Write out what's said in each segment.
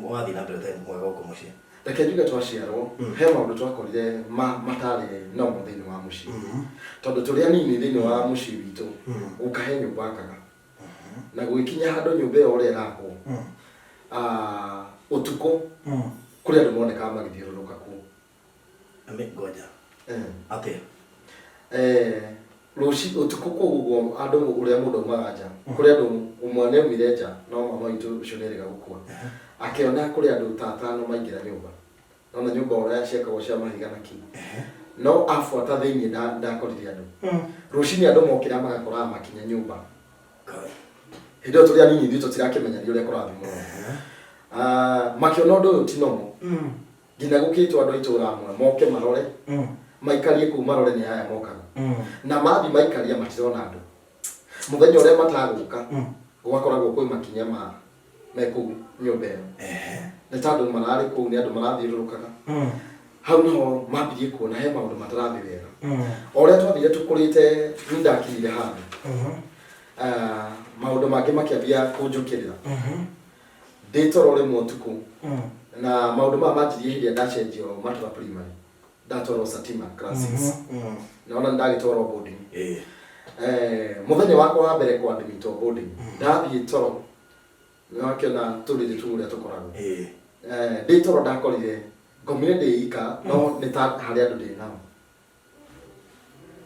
Wathiĩ na mbere ũtarĩ mwega gũkũ mũciĩ? Reke njuge twaciarwo he maũndũ twakorire ma matarĩ normal thĩinĩ wa mũciĩ, tondũ tũrĩ anini thĩinĩ wa mũciĩ witũ guka he nyũmba akaga na gũgĩkinya handũ nyũmba ĩyo ũrĩa ĩrakwo, ũtukũ kũrĩ andũ monekaga magĩthiũrũrũka kuo. Ngoja. Atĩa? Rũci ũtukũ kũu ũguo andũ ũrĩa mũndũ aumaga nja, kũrĩ andũ ũmwe nĩ aumire nja no mama witũ ũcio nĩ erĩga gũkua, akĩona kũrĩ andũ ta atano maingĩra nyũmba, nona nyũmba ũrĩa ciakagwo cia mahiga na kĩ, no abuata thĩinĩ ndakorire andũ. Rũcinĩ andũ mokĩra magakoraga makinya nyũmba. Hĩndĩ ĩyo tũrĩ anini ithuĩ tũtirakĩmenya nĩ ũrĩa kũrathiĩ mũno. Makĩona ũndũ ũyũ ti normal. Nginya gũkĩtwo andũ a itũũra amwe moke marore, maikarie kũu marore nĩ aya mokaga. Na mathiĩ maikaria matirona andũ. Mũthenya ũrĩa matagũka, gwakoragwo kwĩ makinya ma me kũu nyũmba ĩyo. Nĩ ta andũ mararĩ kũu, nĩ andũ marathiũrũrũkaga. Hau nĩho mambirie kuona he maũndũ matarathiĩ wega. O ũrĩa twathire tũkũrĩte, niĩ ndakinyire handũ, maũndũ mangĩ makĩambia kũnjũkĩrĩra. Ndĩ toro rĩmwe ũtukũ, na maũndũ maya manjirie hĩndĩ ĩrĩa ndacenjio Matura Primary, ndatwarwo Satima class 6. Nona nĩndagĩtwarwo boarding. Mũthenya wakwa wa mbere kũadmitwo boarding, ndathiĩ toro, nĩwakĩona tũrĩrĩ tu ũrĩa tũkoragwo. Ndĩ toro ndakorire ngomire ndĩ ika, no nĩ ta harĩ andũ ndĩ nao.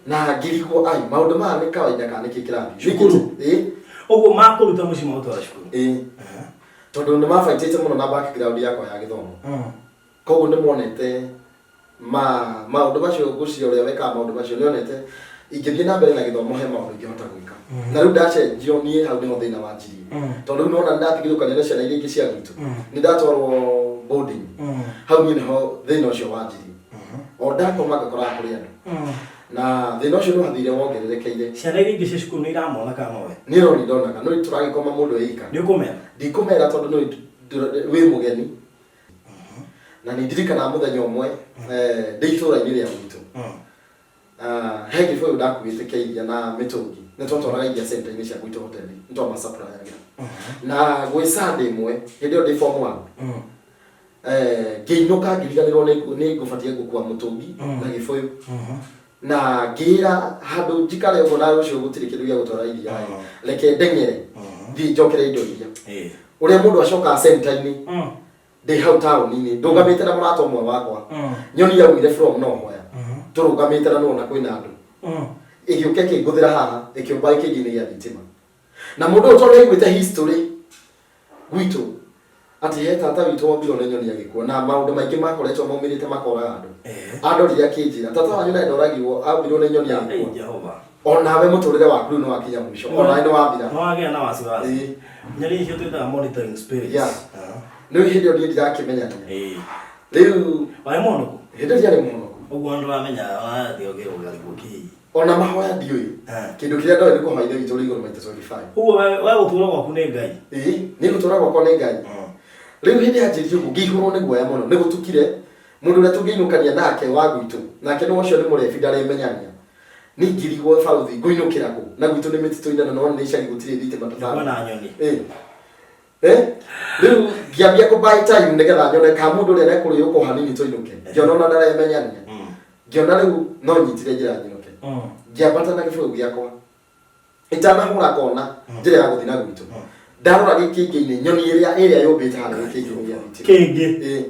Na ngirigwo ai maũndũ maya nĩ kawaida kana nĩkĩ kĩrathiĩ. Cukuru? Ĩĩ. Ũguo makũruta mũciĩ magũtwara cukuru? Ĩĩ. Tondũ nĩ mabaitĩte mũno na background yakwa ya gĩthomo. Koguo nĩ monete ma maũndũ macio ngũcia ũrĩa wekaga maũndũ macio nĩ onete ingĩthiĩ na mbere na gĩthomo he maũndũ ingĩhota gwĩka. Na rĩu ndacenjio niĩ hau nĩho thĩna wanjirie. Tondũ rĩu nĩwona nĩndatigithũkanio na ciana iria ingĩ cia gwitũ. Nĩndatwarwo boarding. Hau niĩ nĩho thĩna ũcio wanjirie. O ndakoma ngakoraga kũrĩ andũ. Na thĩna ũcio nĩ wathire wongererekeire. Ciana iria ingĩ cia cukuru nĩ iramona kana nowe? Niĩ no niĩ ndonaga, no tũragĩkoma mũndũ e ika. Nĩ ũkũmera? Ndikũmera tondũ nĩ wĩ mũgeni. Na nĩ ndirikanaga mũthenya ũmwe ndĩ itũũra-inĩ rĩa gwitũ. He gĩbũyũ ndakuĩte kĩa iria na mĩtũngi. Nĩ twatwaraga iria center-inĩ cia gwitũ hoteli, nĩ twamasupplyagĩra. Na gwĩ Sunday ĩmwe, hĩndĩ ĩyo ndĩ form one, Ngĩinũka ngĩriganĩrwo nĩ ngũbatiĩ gũkua mũtũngi na gĩbũyũ. Na ngĩĩra handũ njikare ũguo na rũciũ gũtirĩ kĩndũ gĩa gũtwara iria ĩ, reke ndeng'ere thiĩ njokere indo iria. Ũrĩa mũndũ acokaga center-inĩ ndĩ hau taũni-inĩ ndũgamĩte na mũrata ũmwe wakwa, nyoni yaumire from nowhere, tũrũgamĩte na nĩwona kwĩna andũ, ĩgĩũka ĩkĩngũthĩra haha ĩkĩũmba gĩkĩngĩ-inĩ gĩa thitima. Na mũndũ ũyũ tondũ nĩaiguĩte history gwitũ atĩ he tata witũ wombirwo nĩ nyoni agĩkua na maũndũ maingĩ makoretwo maumĩrĩte makoraga andũ. Andorire akĩnjĩra tata wanyu naye ndoragirwo, ambirwo nĩ nyoni agĩkua. Ei, Jehova. Onawe mũtũrĩre waku rĩu nĩwakinya mũico, onawe nĩwathira. Nĩwagĩa na wasiwasi. Nyoni icio twĩtaga monitoring spirits. Rĩu hĩndĩ ĩyo niĩ ndirakĩmenyania. Rĩu Warĩ mũhonoku? Hĩndĩ ĩyo ndiarĩ mũhonoku. Ũguo ndũramenya wathiĩ ũkĩrũgarigwo kĩ? Ona mahoya ndiũĩ. Kĩndũ kĩrĩa ndoĩ nĩ kũhoya Ithe witũ ũrĩ igũrũ maita 25. Ũguo we gũtũra gwaku nĩ Ngai? Ĩĩ, niĩ gũtũra gwakwa nĩ Ngai. Rĩu hĩndĩ yanjĩrĩirie ũguo ngĩihũrwo nĩ guoya mũno. Nĩ gũtukire, mũndũ ũrĩa tũngĩinũkania nake wa gwitũ, nake nĩ ũcio nĩ mũrebi ndaremenyania. Niĩ ngĩrigwo barũthi ngũinũkĩra kũ? Na gwitũ nĩ mĩtitũ-inĩ na nĩwona nĩ icagi gũtirĩ thitima ta taũni. Kwĩna nyoni. Ĩĩ. Rĩu ngĩambia kũ buy time nĩgetha nyone ka mũndũ ũrĩa arekũrĩũka o hanini tũinũke. Ngĩona ona ndaremenyania. Ngĩona rĩu no nyitire njĩra nyinũke. Ngĩambata na gĩbũyũ gĩakwa. Itanahũra kona njĩra ya gũthiĩ na gwitũ. Ndarora gĩkĩngĩ-inĩ nyoni ĩrĩa ĩrĩa yũmbĩte harĩa gĩkĩngĩ-inĩ gĩa thitima. Kĩngĩ. Ĩĩ.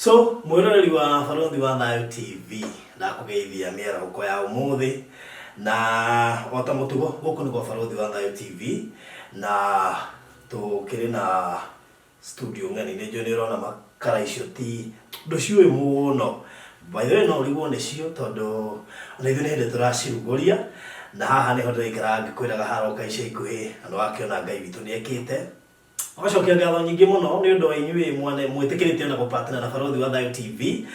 So mwĩroreri wa Barũthi wa Thayũ TV ndakũgeithia mĩarahũko ya ũmũthĩ na o ta mũtugo gũkũ nĩ kwa Barũthi wa Thayũ TV na tũkĩrĩ na studio ng'eni nĩ njũĩ nĩ ũrona makara icio ti ndũciũĩ mũno by the way no ũrigwo nĩcio tondũ ona ithuĩ nĩ hĩndĩ tũracirugũria na haha nĩho ndĩraikaraga ngĩkwĩraga haroka ica ikuhĩ na nĩwakĩona Ngai witũ nĩ ekĩte. Ũgacokia ngatho nyingĩ mũno nĩ ũndũ wa inyuĩ mwane mwĩtĩkĩrĩte ona gũpatana na Barũthi wa Thayũ TV.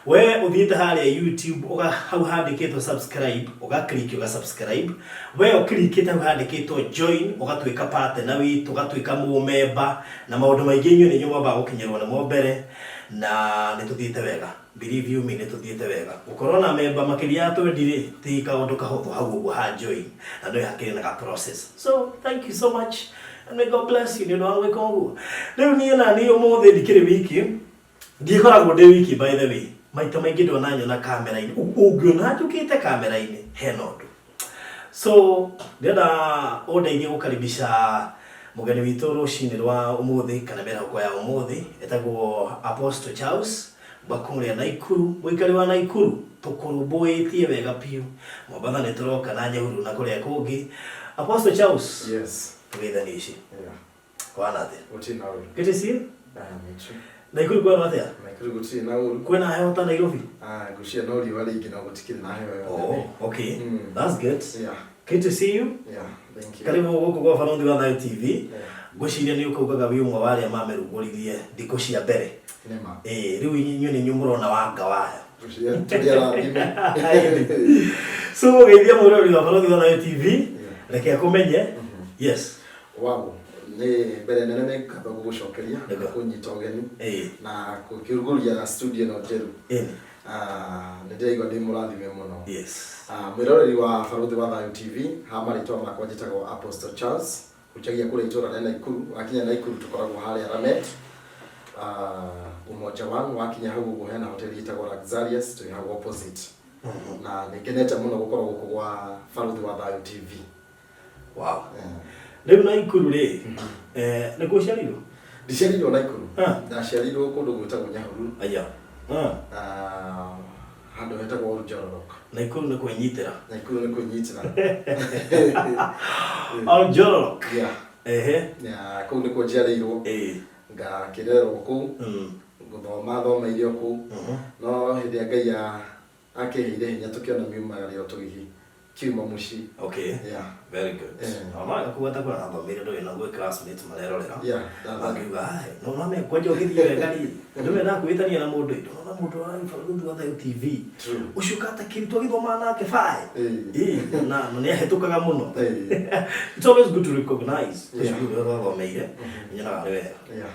We ũthiĩte harĩa YouTube ũga hau handĩkĩtwo subscribe ũga click ũga subscribe. We ũkirikĩte hau handĩkĩtwo join ũgatuĩka partner witũ, ũgatuĩka mũmemba na maũndũ maingĩ inyuĩ nĩ inyuĩ mwambaga gũkinyĩrwo nĩmo mbere na nĩ tũthiĩte wega. Believe you me nĩ tũthiĩte wega. Gũkorwo na memba makĩria ya 20 rĩ ti kaũndũ kahũthũ hau ũguo ha join na nĩ hakĩrĩ na ga process. So thank you so much and may God bless you nĩ ũndũ wa gwĩka ũguo. Rĩu niĩ na niĩ ũmũthĩ ndikĩrĩ wiki, ndikoragwo ndĩ wiki by the way. Maita maingĩ ndona nyona kamera-inĩ, ũngĩona njũkĩte kamera-inĩ hena ũndũ. So ndĩrenda ũndeithie gũkaribisha mũgeni witũ rũcinĩ rwa ũmũthĩ kana mĩarahũko ya ũmũthĩ etagwo Apostle Charles wa kũrĩa Naikuru, mũikari wa Naikuru tũkũrũmbũĩtie wega biũ. Mombatha nĩ tũroka na Nyahururu na kũrĩa kũngĩ. Apostle Charles, Yes. tũgeithanie ici. Yeah. Kwana atĩa? Gũtirĩ na ũru. Good to see you. Ah, me too. Naikuru kwĩna atĩa? Naikuru gũtirĩ na ũru. Kwĩna heho ta Nairobi? Ah, ngwĩciria no riũa rĩingĩ no gũtikĩrĩ na heho ĩyo Oh, nene. okay. Mm. That's good. Yeah. Good to see you. Yeah, thank you. Karibu gũkũ gwa Barũthi wa Thayũ TV. Yeah. Ngwĩciria nĩ ũkaugaga wĩ ũmwe wa arĩa mamerugũririe thikũ cia mbere. Nĩ ma. Ĩĩ, rĩu inyuĩ nĩ inyuĩ mũrona wanga wayo. Ngwĩciria tũrĩ arathime. So geithia mwĩroreri wa Barũthi wa Thayũ TV. Yeah. Reke akũmenye. Yes. Wow. Nĩ mbere nene nĩ ngatho gũgũcokeria na Nĩguo. kũnyita ũgeni Ĩĩ. na gũkĩrugũria studio ĩno njerũ. Ĩni. Ah, nĩ ndĩraigua ndĩ mũrathime mũno. Yes. Ah, mwĩroreri wa Barũthi wa Thayũ TV, ha marĩtwa makwa njĩtagwo Apostle Charles, hunjagia kũrĩa itũra rĩa Naikuru, wakinya Naikuru tũkoragwo harĩa Lanet, ah, Umoja One, wakinya hau ũguo hena hoteli ĩtagwo Luxurious, twĩ hau opposite. Na nĩ ngenete mũno gũkorwo gũkũ gwa Barũthi wa Thayũ TV. Wow. Eh, Rĩu Naikuru rĩ, eh, nĩ kuo ũciarĩirwo? Ndiciarĩirwo Naikuru, Ah. ndaciarĩirwo kũndũ gwĩtagwo Nyahururu, Aya. Ah. ah, handũ hetagwo Oljororok. Naikuru nĩ kwĩnyitĩra. Naikuru nĩ kwĩnyitĩra. Oljororok. Yeah. Ehe. Yeah, kũu nĩkuo njiarĩirwo. Ĩĩ. Ngakĩrerwo kũu, gũthoma thomeire o kũu, no hĩndĩ ĩrĩa Ngai akĩheire hinya tũkĩona miumagarĩro tũgĩkiuma mũciĩ. Okay. Yeah. Very good. Yeah. Ona kuga ta kuna thomire ndũrĩ na gwĩ classmates marerorera. Yeah, that- Makiuga, "Ai, no no me kwanja ũgĩthiĩ wega rĩ. Ndũme ndakwĩtania na mũndũ, ndona mũndũ wa Barũthi wa Thayũ TV. True. Ũcio kata kĩrĩ twagĩthomaga nake bae. Ĩĩ. Ĩĩ, na nĩ ahĩtũkaga mũno. Ĩĩ. It's always good to recognize Yeah. ũcio ũrĩa twathomeire. Nyonaga nĩ wega. Yeah.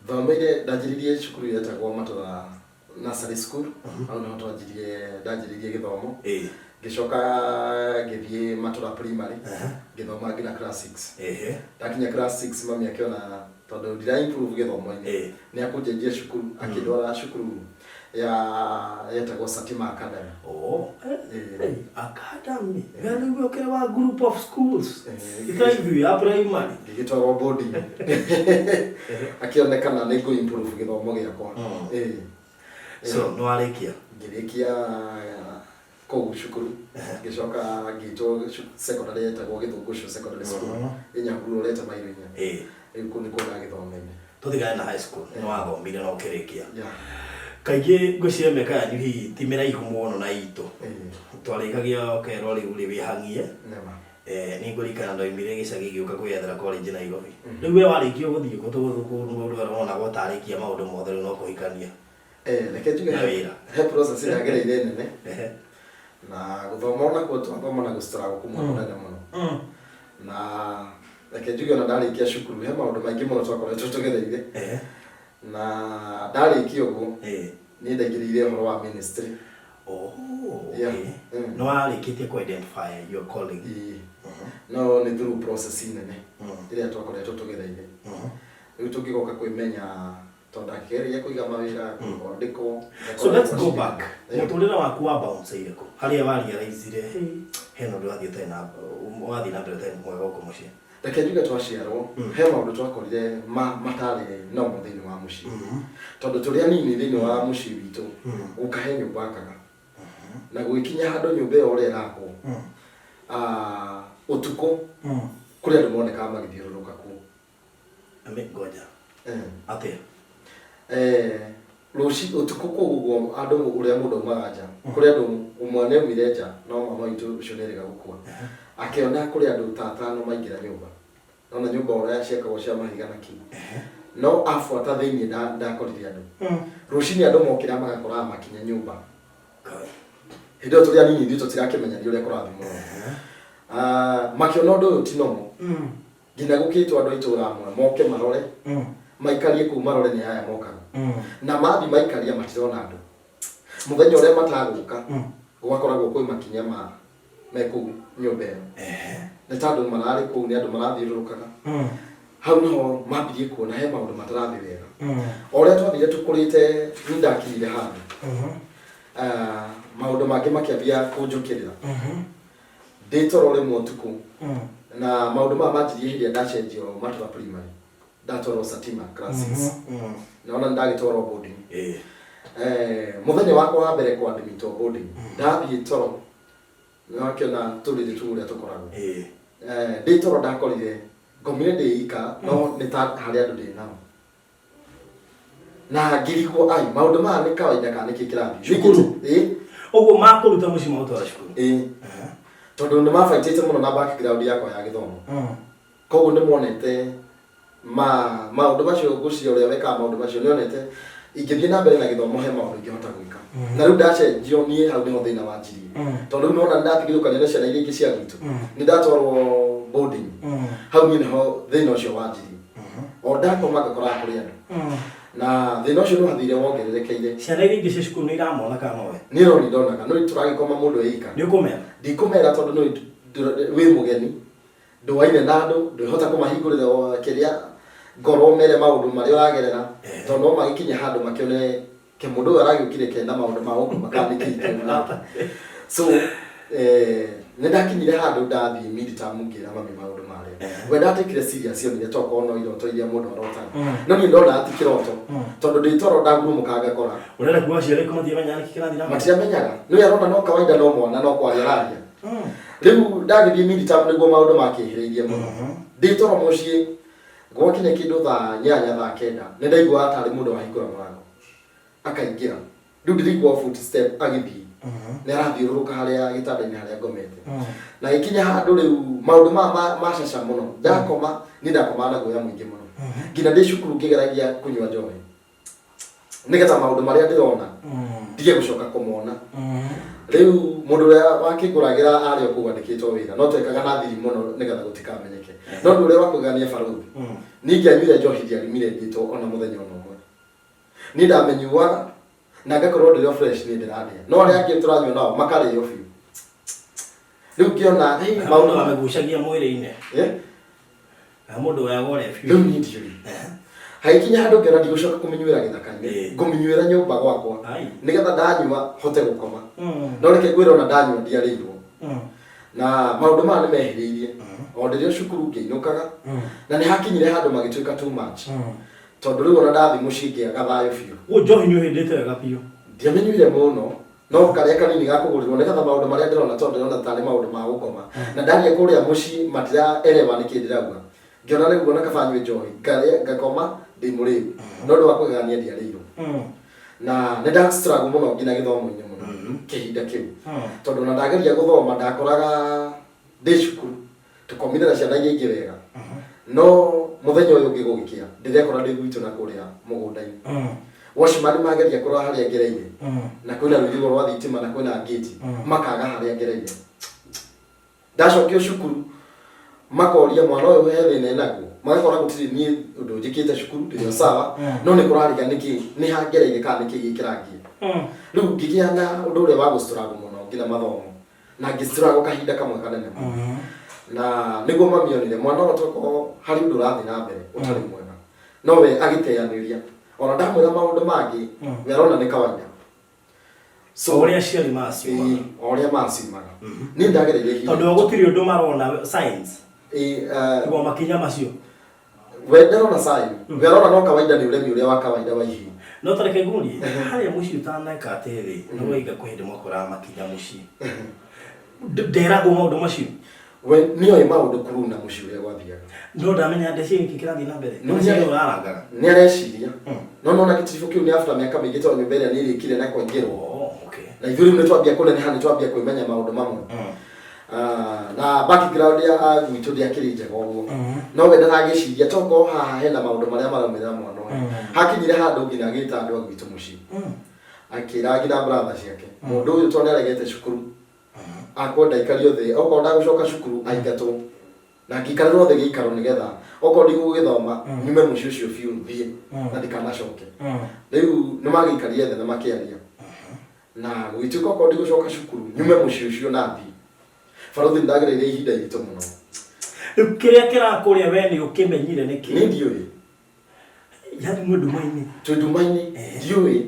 Thomeire ndanjĩrĩirie cukuru yetagwo Matũra Nursery School, hau nĩho twanjirie ndanjĩrĩirie gĩthomo. Ĩĩ. Ngĩcoka ngĩthiĩ Matũra Primary, ngĩthoma nginya class 6. Ehe. Ndakinya class 6 mami akĩona tondũ ndira improve gĩthomo-inĩ Ĩĩ. nĩ akũnjenjia cukuru akĩndwara cukuru ya yetagwo Satima Academy. Oh, Ĩĩ. eh, academy. Yaani ũguo ũkĩrĩ wa group of schools. Ĩĩ. Itaithuĩ ya primary. Ngĩgĩtwarwo boarding akĩonekana nĩ ngũ improve gĩthomo gĩakwa. Ĩĩ. So, nĩ warĩkia. Ngĩrĩkia kũu cukuru ngĩcoka ngĩtwo secondary yetagwo Gĩthũngũcio Secondary School ĩ Nyahururu ũrete mairo inya. Ĩĩ. Rĩu kũu nĩkuo ndagĩthomeire. Tũtigane na high school. Nĩ wathomire na ũkĩrĩkia. Yeah. Kaingĩ ngwĩciria mĩaka yanyu hihi ti mĩraihu mũno na itũ. Ĩĩ. Twarĩkagia ũkerwo rĩu rĩ wĩhang'ie. Nĩma. Eh, nĩ ngũririkana ndoimire gĩcagi ngĩũka kwĩyethera college Nairobi. Rĩu we warĩkia ũgũthiĩ kũ tũgũthũ kũndũ wonagwo tarĩkia maũndũ mothe rĩu no kũhikania. Eh, reke njuge Na wĩra. he process ndagereire nene Ehe. na gũthoma onakuo twathoma na gũstruggle kũmwe kũnene mũno na reke njuge ona ndarĩkia cukuru he maũndũ maingĩ mũno twakoretwo tũgereire Ehe. na ndarĩkia ũguo Ĩĩ. niĩ ndaingĩrĩire ũhoro wa ministry. Oh, Yeah. okay. Mm. Nĩ warĩkĩtie kũ identify your calling. Ĩĩ. No nĩ through process nene ĩrĩa twakoretwo tũgereire. Rĩu tũngĩgoka kwĩmenya tondũ ndakĩgereire kũiga mawĩra kwandĩkwo. So let's go back. Yeah. Mũtũrĩre waku wa bounce ire kũ? Harĩa wa realize hey, hena ũndũ wathiĩ ũtarĩ na wathiĩ na mbere ũtarĩ mwega gũkũ mũciĩ. Reke njuge twaciarwo he maũndũ twakorire matarĩ normal thĩinĩ wa mũciĩ tondũ tũrĩ anini thĩinĩ wa mũciĩ witũ guka he nyũmba akaga na gũgĩkinya handũ nyũmba ĩyo ũrĩa ĩrakwo ah, ũtukũ kũrĩ andũ monekaga magĩthiũrũrũka kuo. Ame ngoja. Eh. Atĩa? Eh, rũci ũtukũ kũu ũguo andũ ũrĩa mũndũ aumaga nja kũrĩ andũ ũmwe nĩ aumire nja no mama witũ ũcio nĩ erĩga gũkua akĩona kũrĩ andũ ta atano maingĩra nyũmba. Nona nyũmba ũrĩa ciakagwo cia mahiga na kĩ. No abuata thĩinĩ ndakorire andũ. Rũcinĩ andũ mokĩra magakoraga makinya nyũmba. Hĩndĩ ĩyo tũrĩ anini ithuĩ tũtirakĩmenya nĩ ũrĩa kũrathiĩ mũno. Ah, makĩona ũndũ ũyũ ti normal. Nginya gũkĩtwo andũ a itũũra amwe moke marore, maikarie kũu marore nĩ aya mokaga. Na mathiĩ maikaria matirona andũ. Mũthenya ũrĩa matagũka, gwakoragwo kwĩ makinya ma me kũu nyũmba ĩyo. Nĩ ta andũ mararĩ kũu, nĩ andũ marathiũrũrũkaga. Hau nĩho mambirie kuona he maũndũ matarathiĩ wega. O ũrĩa twathire tũkũrĩte, niĩ ndakinyire handũ. Ah, maũndũ mangĩ makĩambia kũnjũkĩrĩra. Ndĩ toro rĩmwe ũtukũ, na maũndũ maya manjirie hĩndĩ ĩrĩa ndacenjio Matura Primary. Ndatwarwo Satima class 6. Naona nĩndagĩtwarwo boarding. Eh, mũthenya wakwa wa mbere kwadmitwo boarding, ndathiĩ toro, nĩwakĩona tũrĩrĩ tu ũrĩa tũkoragwo. Eh, ndĩ toro ndakorire ngomire ndĩ ika, no nĩ ta harĩ andũ ndĩ nao. Na ngirigwo ai maũndũ maya nĩ kawaida kana nĩkĩ kĩrathiĩ. Cukuru? Ĩĩ. Ũguo makũruta mũciĩ magũtwara cukuru? Ĩĩ. Tondũ nĩ mabaitĩte mũno na background yakwa ya gĩthomo. Koguo nĩ monete ma maũndũ macio ngũciria ũrĩa wekaga maũndũ macio nĩ onete ingĩthiĩ na mbere na gĩthomo he maũndũ ingĩhota gwĩka. Na rĩu ndacenjio niĩ hau nĩho thĩna wanjirie. Tondũ rĩu nĩwona nĩndatigithũkanio na ciana iria ingĩ cia gwitũ. Nĩndatwarwo boarding. Hau niĩ nĩho thĩna ũcio wanjirie. O ndakoma ngakoraga kũrĩ andũ. Na thĩna ũcio nĩwathire wongererekeire. Ciana iria ingĩ cia cukuru nĩ iramona kana nowe? Niĩ no niĩ ndonaga, no tũragĩkoma mũndũ e ika. Nĩ ũkũmera? Ndikũmera tondũ nĩ wĩ mũgeni, ndũaine na andũ, ndwĩhota kũmahingũrĩra kĩrĩa ngoro ũmere maũndũ marĩa ũragerera, tondũ no magĩkinye handũ makĩone ke mũndũ ũyũ aragĩũkire kena maũndũ ma ũkoma kana nĩkĩ kĩu nake. So nĩ ndakinyire handũ ndathiĩ midterm ngĩra mami maũndũ marĩa. We ndatekire serious onire tokorwo no iroto iria mũndũ arotaga. No niĩ ndonaga ti kĩroto, tondũ ndĩ toro ndagurumũkaga ngakora. Ũrenda kuga aciari aku matiamenyaga nĩkĩ kĩrathiĩ na mbere? Matiamenyaga. Nĩwe arona no kawaida no mwana no kwaria araria. Rĩu ndagĩthiĩ midterm nĩguo maũndũ makĩhĩrĩirie mũno. Ndĩ toro mũciĩ gwakinya kĩndũ thaa 8 thaa 9 nĩ ndaiguaga tarĩ mũndũ wahingũra mũrango akaingĩra. Rĩu ndĩraigua footstep agĩthiĩ. Nĩ arathiũrũrũka harĩa gĩtanda-inĩ harĩa ngomete. Na gĩkinya handũ rĩu maũndũ maya macaca mũno. Ndakoma, niĩ ndakomaga na guoya mũingĩ mũno. Nginya ndĩ cukuru ngĩgeragia kũnyua njohi. Nĩgetha maũndũ marĩa ndĩrona ndige gũcoka kũmona. Rĩu mũndũ ũrĩa wakĩngũragĩra arĩ o kũu andĩkĩtwo wĩra, no twekaga na thiri mũno nĩgetha gũtikamenyeke. No ũndũ ũrĩa wa kũgegania barũthi, niĩ ingĩanyuire njohi ndiarumire ngĩtwo ona mũthenya ona ũmwe. Niĩ ndamĩnyuaga na ngakorwo ndĩrĩ o fresh niĩ ndĩrarĩa. No arĩa angĩ tũranyua nao makarĩo biũ. Rĩu ngĩona, hey, maũndũ mamĩgucagia mwĩrĩ-inĩ. Eh? Na mũndũ woyaga ũrĩa biũ. Rĩu niĩ ndiũĩ. Hagĩkinya handũ ngĩona ndigũcoka kũmĩnyuĩra gĩthaka-inĩ, ngũmĩnyuĩra nyũmba gwakwa nĩgetha ndanyua hote gũkoma. No reke ngwĩre ona ndanyua ndiarĩirwo. Na maũndũ maya nĩ mehĩrĩirie. O ndĩrĩ o cukuru ngĩinũkaga na nĩ hakinyire handũ magĩtuĩka too much. Tondũ rĩu ona ndathiĩ mũciĩ ngĩaga thayũ biũ. Ũguo njohi nĩ ũhĩndĩte wega biũ? Ndiamĩnyuire mũno, no karĩa kanini ga kũgũrĩrwo nĩgetha maũndũ marĩa ndĩrona tondũ ndĩrona tarĩ maũndũ ma gũkoma. Na ndathiĩ kũrĩa mũciĩ matiraerewa nĩkĩ ndĩrauga. Ngĩona rĩu ona kaba nyue njohi, ngarĩa ngakoma ndĩ mũrĩu. No ũndũ wa kũgegania ndiarĩirwo. Na nĩ nda struggle mũno nginya gĩthomo-inĩ mũno kĩhinda kĩu. Tondũ ona ndageria gũthoma ndakoraga ndĩ cukuru tũkomire na ciana iria ingĩ wega. No mũthenya ũyũ ũngĩ gũgĩkĩa ndĩrekora ndĩ gwitũ na kũrĩa mũgũnda-inĩ. Watchman mageria kũrora harĩa ngereire na kwĩna rũirigo rwa thitima na kwĩna ngĩti makaga harĩa ngereire. Ndacokio cukuru makoria mwana ũyũ he thĩna enaguo, magakora gũtirĩ niĩ ũndũ njĩkĩte cukuru ndĩrĩ o sawa, no nĩ kũrariga nĩkĩ nĩ ha ngereire kana nĩkĩ gĩkĩrangia. Rĩu ngĩgĩa na ũndũ ũrĩa wa gũ struggle mũno nginya mathomo na ngĩ struggle kahinda kamwe kanene mũno. Na nĩguo mami onire mwana ũyũ tokorwo harĩ ũndũ ũrathiĩ na mbere ũtarĩ mwega, no we agĩteanĩria ona ndamwĩra maũndũ mangĩ we arona nĩ kawaida. So o ũrĩa aciari maciumaga. Ĩĩ, o ũrĩa maciumaga. Niĩ ndagereire ihinda. Tondũ gũtirĩ ũndũ marona signs. Ĩĩ, Nĩguo makinya macio. We ndarona sign. We arona no kawaida nĩ ũremi ũrĩa wa kawaida wa ihinda. No ta reke ngũrie, harĩa mũciĩ ũtaneka atĩrĩ, nĩ waiga kwĩ hĩndĩ mwakoraga makinya mũciĩ. Nderagwo maũndũ macio. We nĩoĩ maũndũ kuruna mũciĩ ũrĩa gwathiaga. No ndamenya ndeciria nĩkĩ kĩrathiĩ na mbere. No Nĩ nĩ- ũrarangaga. Nĩ areciria. No nona gĩtiribũ kĩu nĩ after mĩaka mĩingĩ tondũ nyũmba ĩrĩa nĩ ĩrĩkire na kũingĩrwo. Oh, okay. Na ithuĩ rĩu nĩ twambia kũneneha nĩ twambia kwĩmenya maũndũ mamwe. Ah, na background ya gwitũ ndĩakĩrĩ njega ũguo no we ndaragĩciria tokorwo haha hena maũndũ marĩa maraumĩrĩra mwana ũyũ hakinyire handũ nginya agĩta andũ a gwitũ mũciĩ akĩra nginya brother ciake mũndũ ũyũ tondũ nĩaregete cukuru akwenda aikario thĩ okorwo ndagũcoka cukuru aingatwo na ngĩikarĩrwo thĩ gĩikaro nĩgetha okorwo ndigũgĩthoma nyume mũciĩ ũcio biũ thiĩ na ndikanacoke rĩu nĩmagĩikarire thĩ na makĩaria na gũgĩtuĩka okorwo ndigũcoka cukuru nyume mũciĩ ũcio na thiĩ barothi nĩndagereire ihinda iritũ mũno Rĩu kĩrĩa kĩrakũrĩa we nĩ ũkĩmenyire nĩkĩ nĩ ndiũĩ yani mwĩ nduma-inĩ twĩ nduma-inĩ ndiũĩ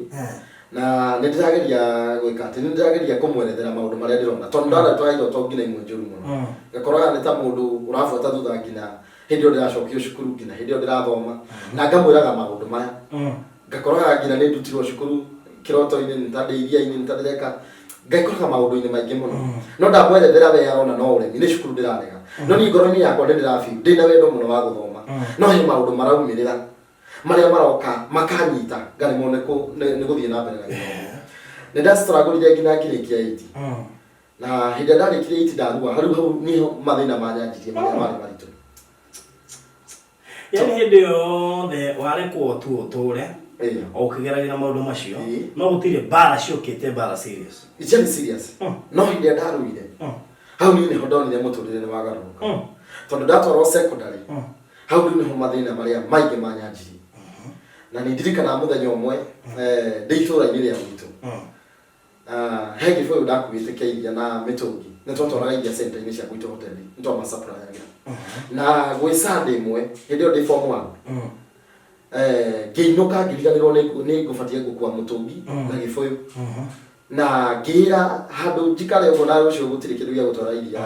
na nĩ ndĩrageria gwĩka atĩ nĩ ndĩrageria kũmwerethera maũndũ marĩa ndĩrona tondũ ndaretaga iroto nginya imwe njũru mũno ngakoraga nĩ ta mũndũ ũrabuata thutha nginya hĩndĩ ĩyo ndĩracokio cukuru nginya hĩndĩ ĩyo ndĩrathoma na ngamwĩraga maũndũ maya ngakoraga nginya nĩ ndutirwo cukuru kĩroto-inĩ nĩ ta ndĩ iria-inĩ nĩ ta ndĩreka ngaikoraga maũndũ-inĩ maingĩ mũno no ndamwerethera we arona no ũremi nĩ cukuru ndĩrarega no niĩ ngoro-inĩ yakwa nĩ ndĩrabi ndĩna wendo mũno wa gũthoma no he maũndũ maraumĩrĩra marĩa maroka makanyita ngaremwo nĩ kũ- nĩ nĩ gũthiĩ na mbere na gĩthomo nĩ ndastruggle nginya ngĩrĩkia 8 na hĩndĩ ĩrĩa ndarĩkirie 8 ndarua hau hau niho mathĩna manyanjirie marĩa marĩ maritũ yani hĩndĩ yothe warekwo tu ũtũre Ĩĩ. o ũkĩgeragĩra maũndũ macio Ĩĩ. no gũtirĩ mbara ciũkĩte mbara serious Itiarĩ serious no hĩndĩ ĩrĩa ndaruire hau niĩ nĩho ndonire mũtũrĩre nĩ wagarũrũka tondũ ndatwarwo secondary hau rĩu nĩho mathĩna marĩa maingĩ manyanjirie na nĩ ndirikanaga mũthenya ũmwe eh, ndĩ itũũra-inĩ rĩa gwitũ Ah, he gĩbũyũ ndakuĩte kĩa iria na mĩtũngi nĩ twatwaraga iria center-inĩ cia gwitũ hoteli nĩ twamasupplyagĩra na gwĩ Sunday ĩmwe hĩndĩ ĩyo ndĩ form one eh, ngĩinũka ngĩriganĩrwo nĩ nĩ ngũbatiĩ gũkua mũtũngi na gĩbũyũ na ngĩra handũ njikare ũguo na rũciũ gũtirĩ kĩndũ gĩa gũtwara iria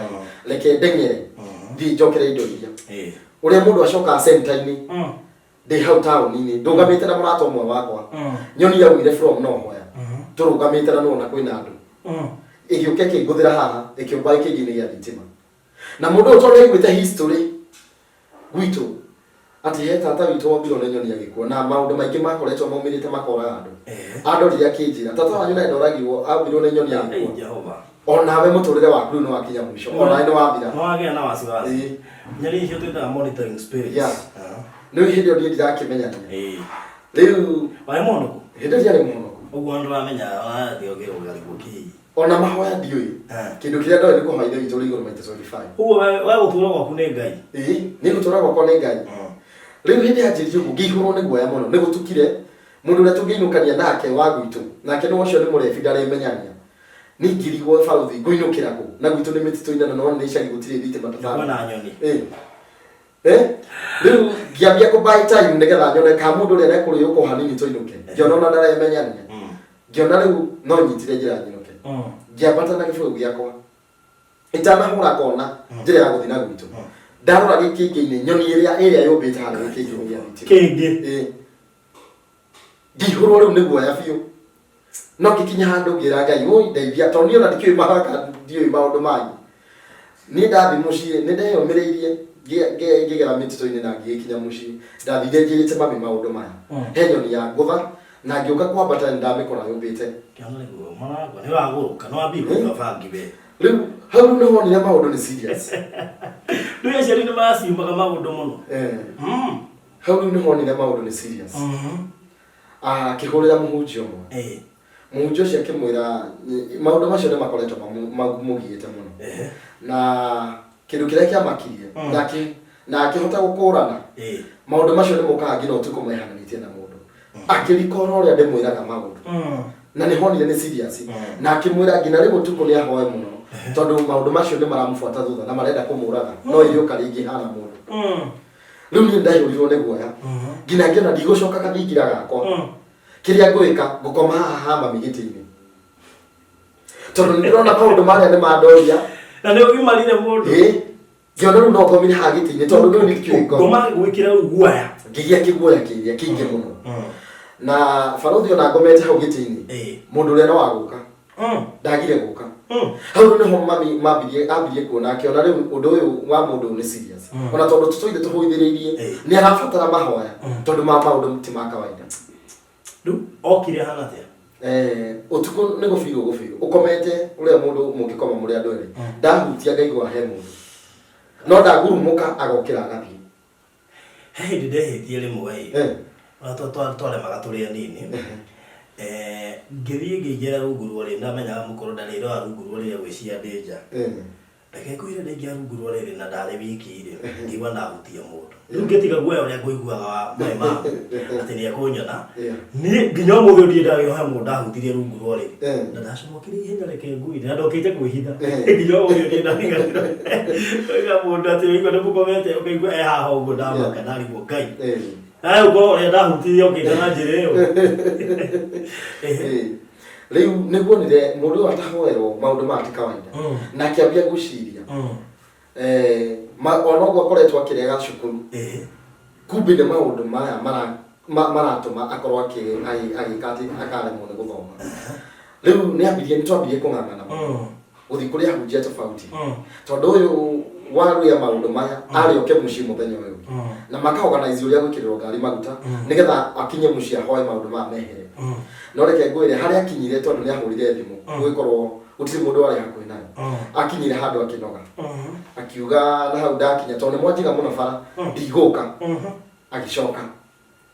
reke ndeng'ere thiĩ njokere indo iria Ĩĩ. ũrĩa mũndũ acokaga center-inĩ ndĩ hau taũni-inĩ ndũgamĩte na mũrata ũmwe wakwa nyoni yaumire from nowhere tũrũgamĩte na nĩwona kwĩna andũ ĩgĩũka ĩkĩngũthĩra haha ĩkĩũmba gĩkĩngĩ-inĩ gĩa thitima na mũndũ ũyũ tondũ aiguĩte history gwitũ atĩ he tata witũ wombirwo nĩ nyoni agĩkua na maũndũ maingĩ makoretwo maumĩrĩte makoraga andũ andorire akĩnjĩra tata wanyu naye ndoragirwo ambirwo nĩ nyoni Ĩĩ, agĩkua Jehova onawe mũtũrĩre waku rĩu nĩ wakinya mũico onawe nĩ wathira nĩ wagĩa na wasiwasi Ĩĩ. nyoni icio twĩtaga monitoring spirits Yeah. Ah. rĩu hĩndĩ ĩyo niĩ ndirakĩmenyania Ĩĩ. rĩu warĩ mũhonoku hĩndĩ ĩyo ndiarĩ mũhonoku ũguo ndũramenya wathiĩ ũkĩrũgarigwo kĩ ona mahoya ndiũĩ Ah. kĩndũ kĩrĩa ndoĩ nĩ kũhoya ithe witũ ũrĩ igũrũ maita 25 ũguo we we gũtũra gwaku nĩ ngai ĩĩ nĩ gũtũra gwakwa nĩ ngai rĩu hĩndĩ yanjĩrĩrie ũguo ngĩihũrwo nĩ guoya mũno nĩ gũtukire mũndũ ũrĩa tũngĩinũkania nake wa gwitũ nake nĩ ũcio nĩ mũrebi ndaremenyania nĩ ngirigwo baruthi ngũinũkĩra kũ na gwitũ nĩ mĩtitũ-inĩ na no nĩ icagi gũtirĩ thitima ta Ndakwa na nyoni Ĩĩ. Eh? Rĩu ngĩambia kũ buy time nĩgetha nyone ka mũndũ ũrĩa nekũrĩũkwo hanini tũinũke ngĩona ona ndaremenyania ngĩona rĩu no nyitire njĩra nyinũke ngĩambata na gĩbũyũ gĩakwa itanahũra kona njĩra ya gũthiĩ na gwitũ ndarora gĩkĩngĩ-inĩ nyoni ĩrĩa ĩrĩa yũmbĩte harĩa gĩkĩngĩ-inĩ gĩa thitima kĩngĩ Ĩĩ. ngĩihũrwo rĩu nĩ guoya biũ no ngĩkinya handũ ngĩra ngai ũi ndeithia tondũ niĩ ona ndikĩũĩ maraka ndiũĩ maũndũ mangĩ niĩ ndathiĩ mũciĩ nĩ ndeyũmĩrĩirie ngĩgera mĩtitũ-inĩ na ngĩgĩkinya mũciĩ ndathire njĩrĩte mami maũndũ maya he nyoni ya ngũtha na ngĩũka kwambata nĩ ndamĩkora yũmbĩte kĩona nĩguo maragwa nĩ wagũrũka nĩ wambia kũnyua bangi we rĩu hau rĩu nĩhonire maũndũ nĩ serious rĩu aciari nĩ maciumaga maũndũ mũno Eh, hau rĩu nĩhonire maũndũ nĩ serious akĩhũrĩra mũhunjia ũmwe Ĩĩ. mũhunjia ũcio akĩmwĩra maũndũ macio nĩ makoretwo mamũgiĩte mũno Ehe. na kĩndũ kĩrĩa kĩamakirie nake na akĩhota gũkũrana Ĩĩ. maũndũ macio nĩ mokaga nginya ũtukũ mehananĩtie na mũndũ akĩrikora ũrĩa ndĩmwĩraga maũndũ na nĩ honire nĩ serious na akĩmwĩra nginya rĩu ũtukũ nĩ ahoe mũno tondũ maũndũ macio nĩ maramũbuata thutha na marenda kũmũraga no ĩrĩũka rĩngĩ hana mũndũ rĩu niĩ ndaihũrirwo nĩ guoya nginya ngĩona ndigũcoka kathingira gakwa kĩrĩa ngwĩka ngũkoma haha ha mami gĩtĩ-inĩ tondũ nĩ ndĩrona maũndũ marĩa nĩ mandoria na nĩ ũgimarire mũndũ ĩ ngĩona rĩu no ngomire haha gĩtĩ-inĩ tondũ rĩu nĩ ngoma ngoma gwĩkĩra rĩu guoya ngĩgĩa kĩguoya kĩrĩa kĩingĩ mũno na barothi ona ngomete hau gĩtĩ-inĩ Ĩĩ. mũndũ ũrĩa no wagũka ndagire gũka hau rĩu nĩho mami mambirie ambirie kuona akĩona rĩu ũndũ ũyũ wa mũndũ ũyũ nĩ serious ona tondũ tũtũire tũhũithĩrĩirie Ĩĩ. nĩ arabatara mahoya tondũ ma maũndũ ti ma kawaida rĩu okire hana atĩa Ũtukũ nĩ gũbirwo gũbirwo ũkomete ũrĩa mũndũ mũngĩkoma mũrĩ andũ erĩ, ndahutia ngaigua he mũndũ, no ndagurumũka agokĩra agathiĩ. He hĩndĩ ndehĩtie rĩmwe ĩ, ũrĩa twaremaga tũrĩ anini. Ngĩthiĩ ngĩingĩra rungu rwa ũrĩrĩ, ndamenyaga mũkũrũ ndarĩ ndoya rungu rwa ũrĩrĩ agwĩciria ndĩ nja. Reke ngwĩre ndaingĩra rungu rwa ũrĩrĩ na ndarĩ wiki rĩ, ngĩigua ndahutia mũndũ. Rĩu ngĩtiga guoya ũrĩa ngũiguaga wa my mom atĩ nĩ ekũnyona. Niĩ nginya ũmũthĩ ũyũ ndirĩ ndagĩa he mũndũ ndahutirie rungu rwa ũrĩrĩ. Na ndacomokire ihenya reke ngwĩre na ndokĩte kwĩhitha. Nginya ũmũthĩ ũyũ ndirĩ ndariganĩrwo. Ũkaigua mũndũ atĩ ũraigua nĩ mũkomete ũkaigua e haha ũguo ndamaka ndarigwo Ngai. Nawe ũkorwo ũrĩa ndahutirie okĩte na njĩra ĩyo. Rĩu nĩguonire mũndũ ũyũ atahoerwo maũndũ maya ti kawaida. Na akĩambia gwĩciria ona ũguo akoretwo akĩrega cukuru, kumbe nĩ maũndũ maya maratũma akorwo agĩka atĩ akaremwo nĩ gũthoma. Rĩu nĩ ambirie, nĩ twambirie kũng'ang'ana mũno gũthiĩ kũrĩ ahunjia tofauti, tondũ ũyũ waruya maũndũ maya arĩ oke mũciĩ mũthenya ũyũ ũngĩ na maka organize ũrĩa gwĩkĩrĩrwo ngari maguta nĩgetha akinye mũciĩ ahoe maũndũ maya mehere. No reke ngwĩre harĩa akinyire, tondũ nĩ ahũrire thimũ gũgĩkorwo gũtirĩ mũndũ warĩ hakuhĩ nayo. Akinyire handũ akĩnoga, akiuga na hau ndakinya, tondũ nĩ mwanjiga mũno bara, ndigũka. Agĩcoka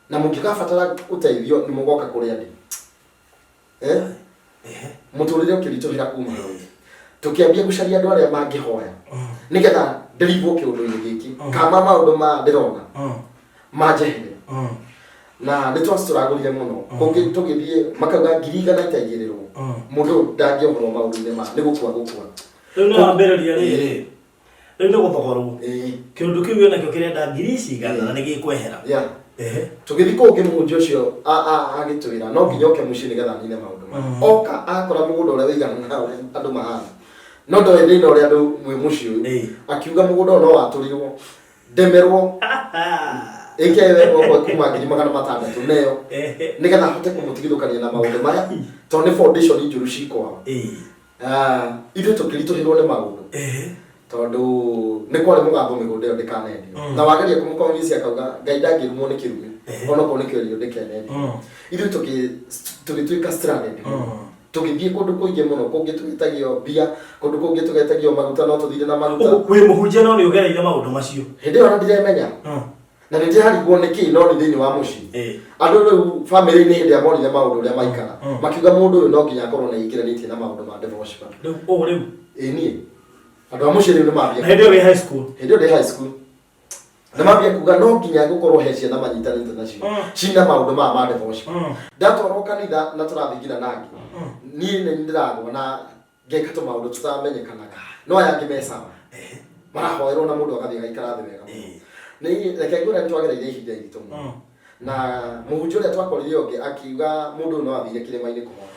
na mũngĩgabatara ũteithio nĩ mũgoka kũrĩa ndĩ. Mũtũrĩre ũkĩritũhĩra kuma hau, tũkĩambia gũcaria andũ arĩa mangĩhoya nĩgetha ndĩribwo kĩũndũ-inĩ gĩkĩ kama maũndũ ma ndĩrona manjehere. Na nĩ twacitũragũrire mũno kũngĩ, tũgĩthiĩ makauga 100,000 itaigĩrĩrwo mũndũ ũyũ ndangĩohorwo maũndũ-inĩ ma nĩ gũkua gũkua. Rĩu nĩ wambĩrĩria rĩrĩ, rĩu nĩ gũthogorwo. Kĩũndũ kĩu wĩnakĩo kĩrenda ngiri ici igana na nĩ gĩkwehera. Tũgĩthiĩ kũngĩ, mũhunjia ũcio agĩtwĩra no nginya oke mũciĩ nĩgetha anine maũndũ maya. Oka akora mũgũnda ũrĩa wĩigana na ũrĩa andũ mahana, no ndoĩ thĩna ũrĩa andũ mwĩ mũciĩ ũyũ. Akiuga mũgũnda ũyũ no watũrirwo ndemerwo ĩke okorwo kuma 600,000 neyo nĩgetha ahote kũmũtigithũkania na maũndũ maya, tondũ nĩ foundation njũru cikwao. Ithuĩ tũkĩritũhĩrwo nĩ maũndũ tondũ nĩ kwarĩ mũgambo mĩgũnda ĩyo ndĩkanendio. Na wageria kũmũconvince akauga Ngai ndangĩrumwo nĩ kĩrumi. Onokorwo nĩ kĩorio ndĩkenendio. Ithuĩ tũgĩtuĩka stranded. Tũgĩthiĩ kũndũ kũingĩ mũno, kũngĩ tũgĩtagio mbia, kũndũ kũngĩ tũgetagio maguta, no tũthire na maguta. Wĩ mũhunjia no nĩ ũgereire maũndũ macio. Hĩndĩ ĩyo ona ndiremenya na nĩ ndĩrarigwo nĩkĩ, no nĩ thĩinĩ wa mũciĩ. Andũ rĩu bamĩrĩ-inĩ hĩndĩ ĩrĩa monire maũndũ ũrĩa maikara, makiuga mũndũ ũyũ no nginya akorwo nĩ aingĩranĩtie na maũndũ ma devotion. Rĩu ũũ rĩu. Ĩ niĩ andũ a mũciĩ rĩu nĩ mambia Na hĩndĩ ĩyo wĩ high school. Hĩndĩ ĩyo ndĩ high school, nĩ mambia kuga no nginya gũkorwo he ciana manyitanĩte nacio cina maũndũ maya ma devotion. Ndatwarwo kanitha na tũrathiĩ nginya nangĩ, niĩ nĩ ndĩragwa na ngeka tũmaũndũ tũtamenyekanaga, no aya angĩ me sawa, marahoerwo na mũndũ agathiĩ agaikara thĩ wega mũno. Nĩ reke ngwĩre nĩ twagereire ihinda iritũ mũno. Na mũhunjia ũrĩa twakorire ũngĩ akiuga mũndũ ũyũ no athire kĩrĩma-inĩ kũhoya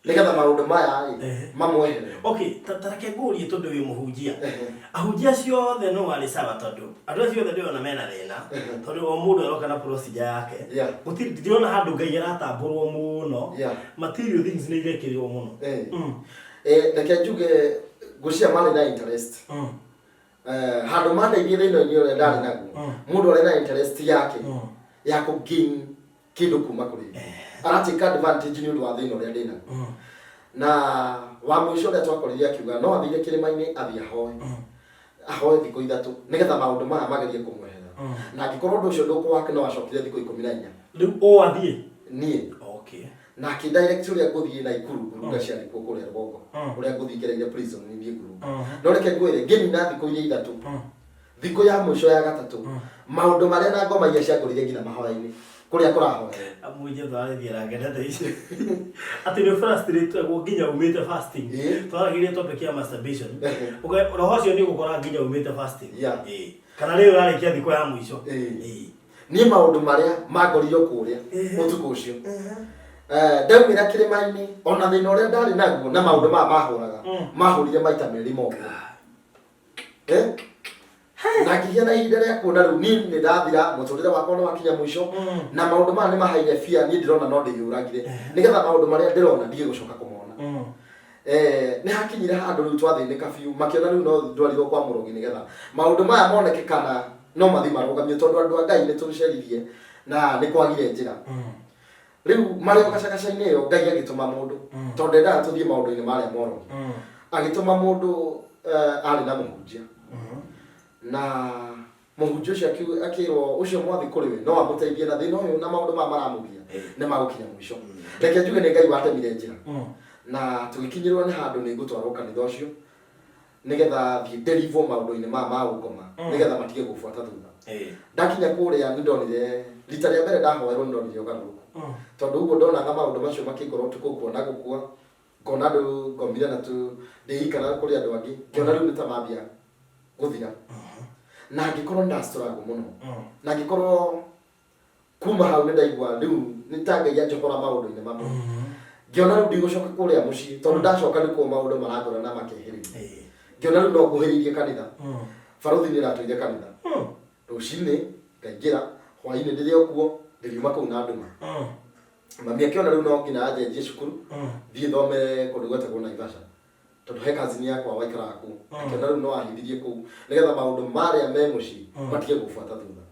nĩgetha maũndũ maya rĩ mamwehere. Okay, ta reke ngũrie tondũ wĩ mũhunjia. Ahunjia acio othe no arĩ sawa, tondũ andũ acio othe ndĩrona mena thĩna, tondũ o mũndũ aroka na procedure yake. Gũtirĩ ndĩrona handũ Ngai aratambũrwo mũno. Material things nĩ irekĩrĩrwo mũno. Reke njuge ngwĩciria marĩ na interest. Handũ mandeithie thĩna-inĩ ũrĩa ndarĩ naguo, mũndũ arĩ na interest yake ya kũ gain kĩndũ kuma kũrĩ niĩ, aratake advantage nĩ ũndũ wa thĩna ũrĩa ndĩ naguo. Na wa mũico ũrĩa twakorire akiuga no athire kĩrĩma-inĩ athiĩ ahoe, ahoe thikũ 3 nĩgetha maũndũ maya magerie kũmweherera, na angĩkorwo ũndũ ũcio ndũkũwaka no acokire thikũ 14. Rĩu ũũ athiĩ? Niĩ. Na akĩ direct ũrĩa ngũthiĩ na ikuru ngurunga ciarĩ kuo kũrĩa rũgongo, ũrĩa ngũthiĩ ngereire prison nithiĩ ngurunga. No reke ngwĩre ngĩnina thikũ iria 3, thikũ ya mũico ya gatatũ, maũndũ marĩa na ngoma iria ciangorire nginya mahoya-inĩ kũrĩa kũrahoerwo. Amũnje twarĩthia ngenete ici atĩ nĩ frustrated nginya umĩte fasting. Twaragĩria topic ya masturbation. Roho ũcio nĩ ũgũkora nginya umĩte fasting. Kana rĩu ũrarĩkia thikũ ya mũico. Niĩ maũndũ marĩa mangorire kũrĩa ũtukũ ũcio, ndaumĩra kĩrĩma-inĩ, ona thĩna ũrĩa ndarĩ naguo na maũndũ maya mahũraga, mahũrire maita merĩ mothe. Na ngĩgĩa na ihinda rĩa kuona rĩu niĩ nĩ ndathira, mũtũrĩre wakwa nĩ wakinya mũico. Na maũndũ maya nĩ mahaire bia, niĩ ndĩrona no ndĩyũragire nĩgetha maũndũ marĩa ndĩrona ndige gũcoka kũmona. Nĩ hakinyire handũ rĩu twathĩnĩka biũ, makĩona rĩu no ndwarirwo kwa mũrogi nĩgetha maũndũ maya moneke kana no mathiĩ marũgamio, tondũ andũ a Ngai nĩ tũceririe na nĩ kwagire njĩra. Rĩu marĩ o gacagaca-inĩ ĩyo Ngai agĩtũma mũndũ, tondũ ndendaga tũthiĩ maũndũ-inĩ marĩa morogi. Agĩtũma mũndũ arĩ na mũhunjia. Na mũhunjia ũcio akĩrwo ũcio mwathi kũrĩ we no amũteithie na thĩna ũyũ na maũndũ maya maramũgia nĩ magũkinya mũico. Reke njuge nĩ Ngai watemire njĩra. Na tũgĩkinyĩrwo nĩ handũ nĩ ngũtwarwo kanitha ũcio nĩgetha thiĩ deliver maũndũ-inĩ maya ma ũngoma nĩgetha matige gũbuata thutha. Ndakinya kũrĩa nĩ ndonire rita rĩa mbere ndahoerwo nĩ ndonire ũgarũrũku. Tondũ ũguo ndonaga maũndũ macio makĩngora ũtukũ ngona gũkua, ngona andũ ngomire na tu ndĩikara kũrĩ andũ angĩ, ngĩona rĩu nĩ ta mambia gũthira. Na ngĩkorwo nĩ nda struggle mũno. Na ngĩkorwo kuma hau nĩ ndaigua rĩu nĩ ta Ngai anjohora maũndũ-inĩ mamwe. Ngĩona rĩu ndigũcoka kũrĩa mũciĩ tondũ ndacoka nĩkuo maũndũ marangora na makehĩrĩria. Ngĩona rĩu no nguhĩrĩirie kanitha. Barũthi nĩ ĩratũire kanitha. Rũcinĩ ngaingĩra, hwainĩ ndĩrĩ o kuo, ndĩriuma kũu na nduma. Mami akĩona rĩu no nginya anjenjie cukuru, thiĩ thomere kũndũ gwetagwo Naivasha. Tondũ he cousin yakwa waikaraga kũu. Akĩona rĩu no ahithithie kũu nĩgetha maũndũ marĩa me mũciĩ matige gũbuata thutha.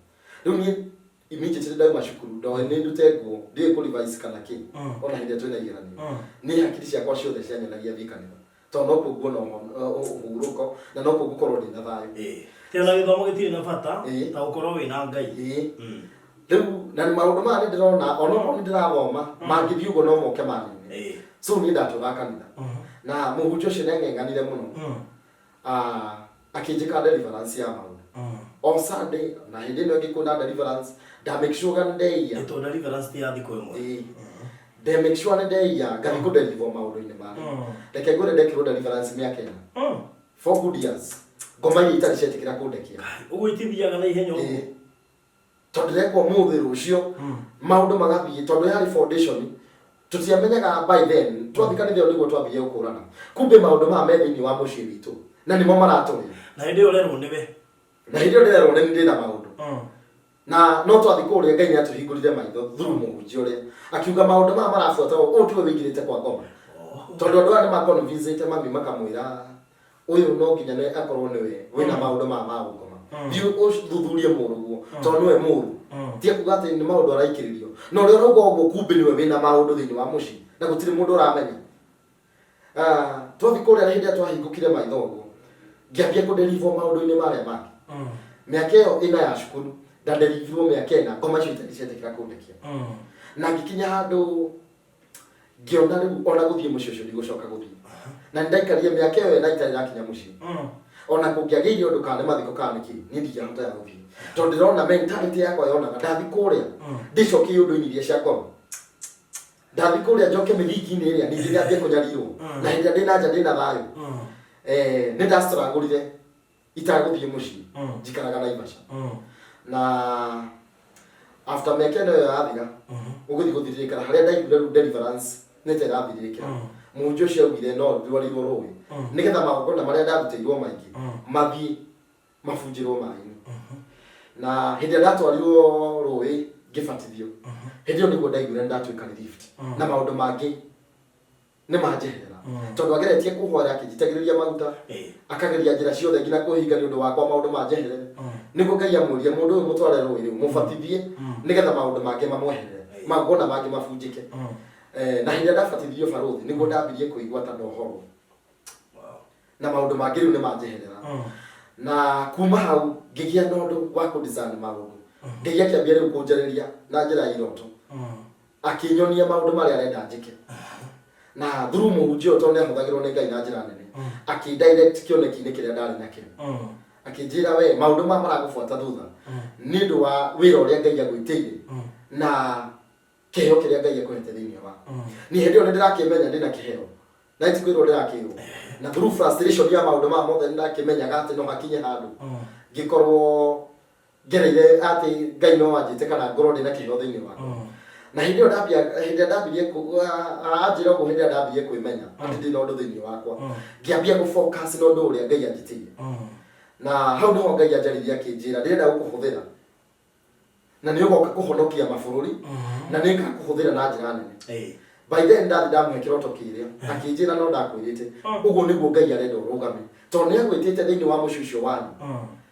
Rĩu niĩ immediately ndauma cukuru ndoĩ nĩ ndute nguo ndiũĩ kũ revise kana kĩ ona hĩndĩ ĩrĩa twĩna igeranio. Niĩ hakiri ciakwa ciothe cianyonagia thiĩ kanitha tondũ nokuo nguona ũhurũko na nokuo ngũkorwo ndĩna thayũ. Tĩ ona gĩthomo gĩtirĩ na bata ta gũkorwo wĩna Ngai. Rĩu na maũndũ maya nĩ ndĩrona onokorwo nĩ ndĩrathoma mangĩthiĩ ũguo no moke manine. So niĩ ndatũraga kanitha na mũhunjia ũcio nĩ ang'eng'anire mũno. Akĩnjĩka deliverance ya maũndũ o Sunday na hĩndĩ ĩno ĩngĩ kwĩna deliverance nda make sure nĩ ndeiya. Ĩtũ deliverance ti ya thikũ ĩmwe. Ĩĩ. Nde make sure nĩ ndeiya ngathiĩ kũ deliver maũndũ-inĩ marĩa. Reke ngwĩre ndekirwo deliverance mĩaka ĩna. 4 good years. Ngoma iria itarĩ cietĩkĩra kũndekia. Ũguo itithiaga na ihenya ũguo. Ĩĩ. Tondũ ndĩrekwo ũmũthĩ rũciũ maũndũ magathiĩ tondũ yarĩ foundation tũtiamenyaga by then twathiĩ kanitha ĩyo nĩguo twambirie gũkũrana kumbe maũndũ maya me thĩinĩ wa mũciĩ witũ na nĩmo maratũrĩa. Na hĩndĩ ĩyo ũrerwo nĩwe. Na hĩndĩ ĩyo ndĩrerwo nĩ ndĩ na maũndũ. Na no twathiĩ kũrĩa Ngai nĩatũhingũrire maitho through mũhunjia ũrĩa akiuga maũndũ maya marabuata ũũ tiwe wĩingĩrĩte kwa ngoma. Tondũ andũ aya nĩ ma convince mami makamwĩra ũyũ no nginya nĩ akorwo nĩwe wĩna maũndũ maya ma gũkoma. Thiĩ ũthuthurie mũrũguo tondũ nĩwe mũru. Ti akuga atĩ nĩ maũndũ araikĩrĩrio. Na ũrĩa ũrauga ũguo kumbe nĩwe wĩna maũndũ thĩinĩ wa mũciĩ na gũtirĩ mũndũ ũramenya. Twathiĩ kũrĩa hĩndĩ ĩrĩa twahingũkire maitho ũguo ngĩambia kũ deliver maũndũ-inĩ marĩa mangĩ. Mĩaka ĩyo ĩna ya cukuru ndadeliverirwo mĩaka ĩna ngoma icio itarĩ cietĩkĩra kũndekia. Na ngĩkinya handũ ngĩona rĩu ona gũthiĩ mũciĩ ũcio ndigũcoka gũthiĩ. Na nĩndaikarire mĩaka ĩyo ĩna itarĩ ndakinya mũciĩ. Ona kũngĩagĩire ũndũ kana nĩ mathiko kana nĩ kĩ, niĩ ndingĩahotaga gũthiĩ. Tondũ ndĩrona mentality yakwa yonaga ndathiĩ kũrĩa ndĩcokie ũndũ-inĩ iria cia ngoro. Ndathiĩ kũrĩa njoke mĩthingi-inĩ ĩrĩa ningĩ nyambie kũnyarirwo. Na hĩndĩ ĩrĩa ndĩna nja ndĩna thayũ. Nĩ ndastruggle itagũthiĩ mũciĩ njikaraga Naivasha. Na after mĩaka ĩno ĩyo yathira ũgũthiĩ gũthirĩrĩkana harĩa ndaiguire rĩu deliverance nĩ ta ĩrathirĩrĩkĩra. Mũhunjia ũcio augire no ndwarirwo rũĩ nĩgetha magongona marĩa ndarutĩirwo maingĩ mathiĩ mabunjĩrwo maĩ-inĩ. Na hĩndĩ ĩrĩa ndatwarirwo rũĩ ngĩbatithio, hĩndĩ ĩyo nĩguo ndaiguire nĩ ndatuĩka relieved na maũndũ mangĩ nĩ manjeherera. Tondũ ageretie kũhoera akĩnjitagĩrĩria maguta, akageria njĩra ciothe nginya kwĩhinga nĩ ũndũ wakwa maũndũ manjeherere. Nĩguo Ngai amwĩrire mũndũ ũyũ mũtware rũĩ rĩu mũbatithie nĩgetha maũndũ mangĩ mamweherere, magongona mangĩ mabunjĩke. Na hĩndĩ ĩrĩa ndabatithirio barũthi nĩguo ndambirie kũigua ta ndohorwo. Na maũndũ mangĩ rĩu nĩ manjeherera. Na kuma hau ngĩgĩa na ũndũ wa kũ design maũndũ. Ngai akĩambia rĩu kũnjarĩria na njĩra ya iroto. Akĩnyonia maũndũ marĩa arenda njĩke. Na through mũhunjia ũyũ tondũ nĩ ahũthagĩrwo nĩ Ngai na njĩra nene, akĩ direct kĩoneki-inĩ kĩrĩa ndarĩ nakĩo. Akĩnjĩra we maũndũ maya maragũbuata thutha nĩ ũndũ wa wĩra ũrĩa Ngai agwĩtĩire na kĩheo kĩrĩa Ngai akũhete thĩinĩ waku. Niĩ hĩndĩ ĩyo nĩ ndĩrakĩmenya ndĩna kĩheo. Na ti kwĩrwo ndĩrakĩrwo. Na through frustration ya maũndũ maya mothe nĩ ndakĩmenyaga atĩ no hakinye handũ ngĩkorwo ngereire atĩ Ngai no anjĩte kana ngorwo ndĩna kĩheo thĩinĩ wakwa. Na hĩndĩ ĩyo ndambia, hĩndĩ ĩrĩa ndambirie anjĩra ũguo hĩndĩ ĩrĩa ndambirie kwĩmenya atĩ ndĩna ũndũ thĩinĩ wakwa, ngĩambia gũ focus na ũndũ ũrĩa Ngai anjĩtĩire. Na hau nĩho Ngai anjarĩirie akĩnjĩra ndĩrenda gũkũhũthĩra na nĩ ũgoka kũhonokia mabũrũri na nĩ ngakũhũthĩra na njĩra nene. By then ndathi ndamũhe kĩroto kĩrĩa akĩnjĩra no ndakwĩrĩte ũguo nĩguo Ngai arenda ũrũgame tondũ nĩ agwĩtĩte thĩinĩ wa mũciĩ ũcio wanyu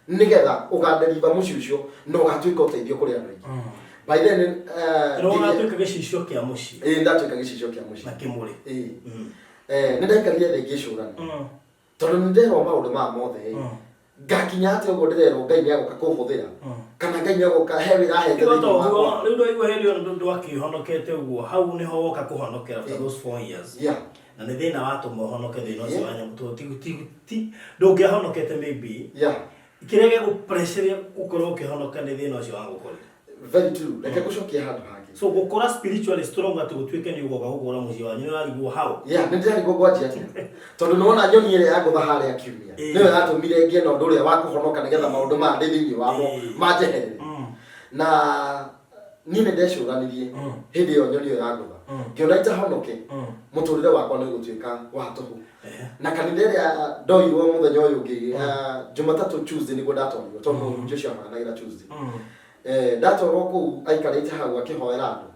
nĩgetha ũganderiva mũciĩ ũcio na ũgatuĩka ũteithio kũrĩ andũ aingĩ. By then Nĩ ũgatuĩka gĩcicio kĩa mũciĩ. Ĩĩ, ndatuĩka gĩcicio kĩa mũciĩ na kĩmũrĩ. Ĩĩ. Nĩ ndaikarire thĩ ngĩcũrania tondũ nĩ nderwo maũndũ maya mothe ĩ, ngakinya atĩ ũguo ndĩrerwo Ngai nĩ agoka kũhũthĩra kana Ngai nĩ agoka he wĩra ahete Tiga thĩinĩ toguo wakwa. rĩu ndwaigua hĩndĩ ĩyo ndwakĩhonokete ũguo, hau nĩho woka kũhonokera after those 4 years. Na nĩ thĩna watũma ũhonoke thĩna ũcio wa nyamũ, tondũ ti ndũngĩahonokete maybe. Kĩrĩa gĩgũpressure gũkorwo ũkĩhonoka nĩ thĩna ũcio wagũkorire. Very true. Reke ngũcokie handũ hangĩ. So gũkũra spiritually strong atĩ gũtuĩke nĩ ũgoka gũkũra mũciĩ wanyu, nĩ ũrarigwo how. Yeah, nĩ ndĩrarigwo ngwanjia atĩa, tondũ nĩ wona nyoni ĩrĩa yangũtha harĩa kiumia nĩyo yatũmire ngĩe na ũndũ ũrĩa wa kũhonoka nĩgetha maũndũ maya ndĩ thĩinĩ wamo manjeherere. Na niĩ nĩ ndecũranirie hĩndĩ ĩyo nyoni ĩyo yangũtha, ngĩona itahonoke mũtũrĩre wakwa nĩ ũgũtuĩka wa tũhũ. Na kanitha ĩrĩa ndoirwo mũthenya ũyũ ũngĩ, Jumatatũ, Tuesday nĩguo ndatwarirwo, tondũ mũhunjia ũcio amanagĩra Tuesday. Ndatwarwo kũu, aikarĩte hau akĩhoera andũ.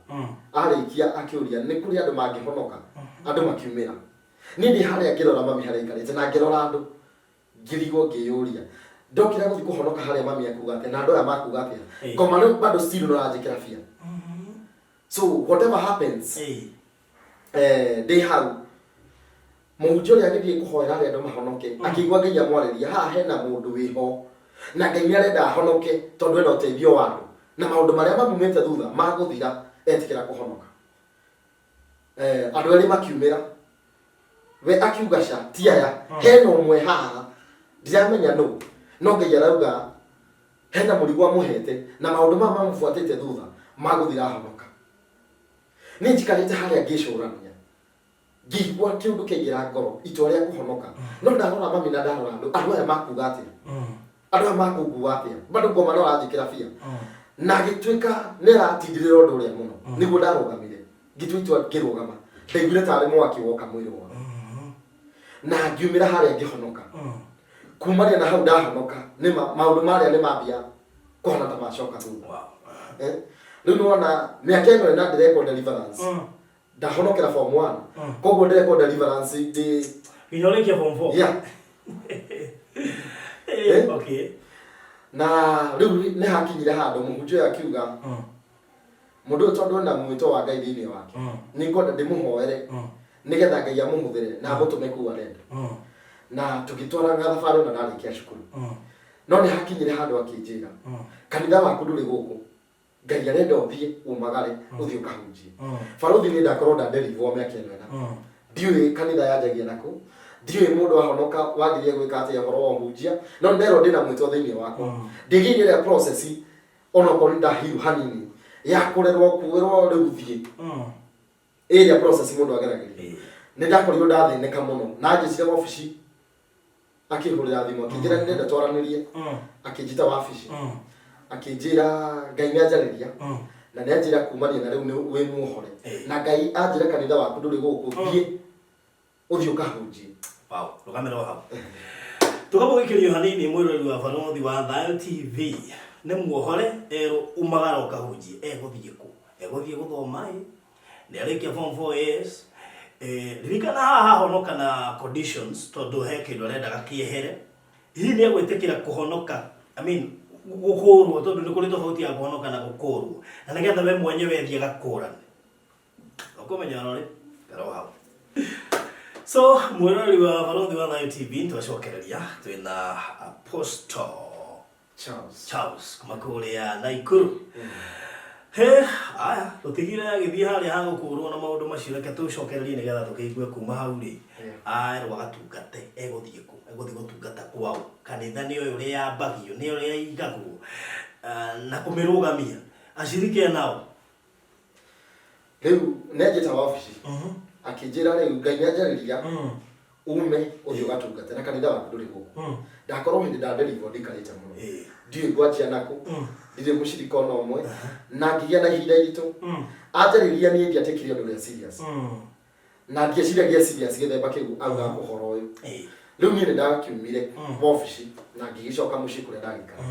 Arĩkia akĩũria nĩ kũrĩ andũ mangĩhonoka. Andũ makiumĩra. Niĩ ndĩ harĩa ngĩrora mami harĩa aikarĩte na ngĩrora andũ, ngĩrigwo, ngĩyũria, ndokĩra gũthiĩ kũhonoka harĩa mami ekuga atĩa na andũ aya makuga atĩa? Ngoma rĩu bado still no aranjĩkĩra bia. So whatever happens, ndĩ hau, mũhunjia ũrĩa agĩthiĩ kũhoera arĩa andũ mahonoke, akĩigua Ngai amwarĩria, haha hena mũndũ wĩho na Ngai nĩ arenda ahonoke tondũ ena ũteithio wa andũ na maũndũ marĩa mamumĩte thutha magũthira etĩkĩra kũhonoka. Andũ erĩ makiumĩra, we akiuga ca ti aya, hena ũmwe haha ndiramenya nũ, no Ngai arauga hena mũrigo amũhete na maũndũ maya mamũbuatĩte thutha magũthira ahonoka. Niĩ njikarĩte harĩa ngĩcũrania, ngĩigua kĩũndũ kĩaingĩra ngoro, itua rĩa kũhonoka. No ndarora mami na ndarora andũ, andũ aya makuga atĩa? Andũ aya makũngua atĩa? Bado ngoma no aranjĩkĩra bia. Na agĩtuĩka nĩ aratindĩrĩra ũndũ ũrĩa mũno. Nĩguo ndarũgamire, ngĩtua itua, ngĩrũgama. Ndaiguire tarĩ mwaki woka mwĩrĩ wothe. Na ngiumĩra harĩa ngĩhonoka. Kumania na hau ndahonoka, nĩma maũndũ marĩa nĩ mambia kũhana ta macoka thutha. Rĩu nĩwona mĩaka ĩno ĩna ndĩrekwo deliverance. Ndahonokera form 1. Koguo ndĩrekwo deliverance ndĩ nginya ũrĩkie form 4. Yeah. Na rĩu nĩ hakinyire handũ mũhunjia ũyũ akiuga, mũndũ ũyũ tondũ ena mwĩto wa Ngai thĩinĩ wake, nĩ ngwenda ndĩmũhoere nĩgetha Ngai amũhũthĩre na amũtũme kũu arenda. Na tũgĩtwarana thabarĩ ona ndarĩkia cukuru. No nĩ hakinyire handũ akĩnjĩra, kanitha waku ndũrĩ gũkũ, Ngai arenda ũthiĩ umagare, ũthiĩ ũkahunjie. Barũthi, niĩ ndakorwo ndaderivwo mĩaka ĩno ĩna, ndiũĩ kanitha yanjagia nakũ, ndiũĩ mũndũ ahonoka wagĩrĩire gwĩka atĩa ũhoro wa ũhunjia, no nderwo ndĩna mwĩto thĩinĩ wakwa. Ndĩgĩire ĩrĩa process, onokorwo nĩ ndahiũ hanini ya kũrerwo, kwĩrwo rĩu thiĩ ĩrĩa process mũndũ ageragĩria. Nĩ ndakorirwo ndathĩnĩka mũno na njĩcire wabici, akĩhũrĩra thimũ akĩnjĩra nĩ ndĩrenda twaranĩrie. Akĩnjĩta wabici, akĩnjĩra Ngai nĩ anjarĩria na nĩ anjĩra kumania na rĩu nĩ wĩ muohore na Ngai anjĩra kanitha waku ndũrĩ gũkũ, thiĩ ũthiĩ ũkahunjie. Wow, rũgamĩra o hau. Tũkamũgĩkĩrio hanini, mwĩroreri wa Barũthi wa Thayũ TV. Nĩ muohore, erwo umagara ũkahunjie. Egũthiĩ kũ? Egũthiĩ gũthoma ĩ? Nĩ arĩkia form 4 years. Ririkana haha hahonoka na conditions, tondũ he kĩndũ arendaga kĩehere. Hihi nĩ egwĩtĩkĩra kũhonoka? I mean, gũkũrwo, tondũ nĩ kũrĩ tofauti ya kũhonoka na gũkũrwo. Na nĩgetha we mwenyewe athiĩ agakũrane. Ũkũmenya rori, karo hau. So, mwĩroreri wa Barũthi wa Thayũ TV, twacokereria twĩna Apostle Charles. Charles kuma kũrĩa Naikuru. He, aya, tũtigire agĩthiĩ harĩa ha gũkũrwo na maũndũ macio, reke tũcokererie nĩgetha tũkĩigue kuma hau rĩ. Aerwo agatungate, egũthiĩ kũ? Egũthiĩ gũtungata kwaũ? Kanitha nĩ ũyũ ũrĩa yambagio, nĩ ũrĩa ĩigagwo, na kũmĩrũgamia. Aciriki nao. Rĩu nĩ anjĩta wabici, akĩnjĩra rĩu Ngai nĩ anjarĩria ume ũthiĩ ũgatungate na kanitha waku ndũrĩ gũkũ. Ndakorwo hĩndĩ ndaderivwo ndikarĩte mũno, ndiũĩ ngwanjia nakũ, ndirĩ mũcirika ona ũmwe, na ngĩgĩa na ihinda iritũ. Anjarĩria niĩ ndiatĩkire ũndũ ũrĩa serious na ndieciragia serious gĩthemba kĩu auga ũhoro ũyũ. Rĩu niĩ nĩ ndakiumire wabici na ngĩgĩcoka mũciĩ kũrĩa ndagĩikara.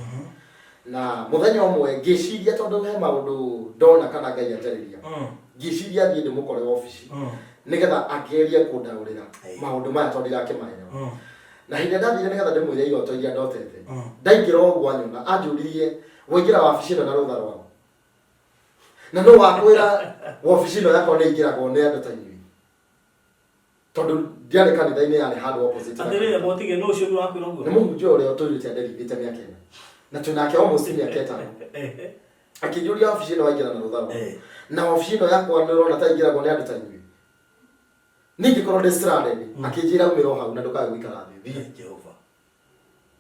Na mũthenya ũmwe ngĩciria, tondũ he maũndũ ndona kana Ngai anjarĩria, ngĩciria thiĩ ndĩmũkore wabici nĩgetha angerie kũndaũrĩra maũndũ maya tondũ ndirakĩmaelewa. Na hĩndĩ ĩrĩa ndathire nĩgetha ndĩmwĩre iroto iria ndotete, ndaingĩra ũguo anyona, anjũririe, waingĩra wabici ĩno na rũtha rwaũ? Na no wakwĩra wabici ĩno yakwa nĩ ingĩragwo nĩ andũ ta inyuĩ, tondũ ndiarĩ kanitha-inĩ, yarĩ handũ opposite na Atĩrĩrĩ, motige no ũcio wakwĩra ũguo. Nĩ mũhunjia ũrĩa ũtũirĩte nderithĩte mĩaka 4 na twĩ nake almost mĩaka 5. Akĩnjũria, wabici ĩno waingĩra na rũtha rwaku, na wabici ĩno yakwa nĩ ũrona ta ingĩragwo nĩ andũ ta inyuĩ? Niĩ ngĩkorwo ndĩ stranded. Akĩnjĩra, umĩra o hau na ndũkae gũikara thĩ, thiĩ. Jehova.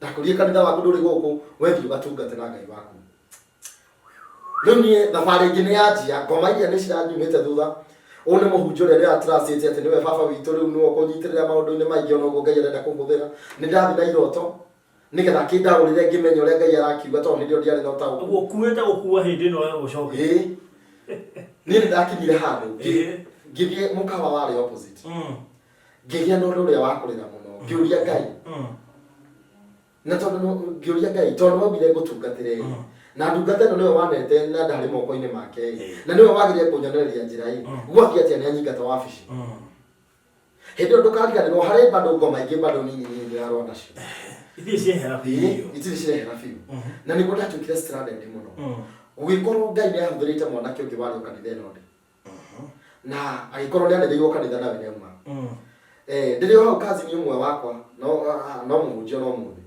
Ndakũrie kanitha waku ndũrĩ gũkũ, wethiĩ ũgatungate na Ngai waku. Rĩu niĩ thabarĩ ĩngĩ nĩ yanjia, ngoma iria nĩ ciranyumĩte thutha. Ũyũ nĩ mũhunjia ũrĩa ndĩratrustĩte atĩ nĩwe baba witũ, rĩu nĩwe ũkũnyitĩrĩra maũndũ-inĩ maingĩ, ona ũguo Ngai arenda kũhũthĩra. Nĩ ndathiĩ na iroto nĩgetha akĩndaũrĩre ngĩmenya ũrĩa Ngai arakiuga, tondũ hĩndĩ ĩyo ndiarĩ na ũtaũku. Ũguo ũkuĩte gũkua hĩndĩ ĩno ya gũcoka. Ĩĩ, niĩ nĩ ndakinyire handũ ngĩthiĩ mũkawa warĩ opposite, ngĩgĩa na ũndũ ũrĩa wa kũrĩra mũno, ngĩũria Ngai, na tondũ ngĩũria Ngai, tondũ waugire ngũtungatĩre ĩ, na ndungata ĩno nĩwe wanete na ndarĩ moko-inĩ make ĩ, na nĩwe wagĩrĩire kũnyonereria njĩra ĩ, gwathiĩ atĩa nĩ anyingata wabici? Hĩndĩ ĩyo ndũkariganĩrwo harĩ bado ngoma ingĩ bado nini nini ndĩrarũa nacio. Ithiĩ ciehera biũ. Itirĩ cirehera biũ, na nĩguo ndatuĩkire stranded mũno. Gũgĩkorwo Ngai nĩ ahũthĩrĩte mwanake ũngĩ warĩ o kanitha ĩno ndĩ, na agĩkorwo nĩ anĩrĩirwo kanitha nawe nĩ auma. Ndĩrĩ o hau, cousin ũmwe wakwa no mũhunjia no mũthĩ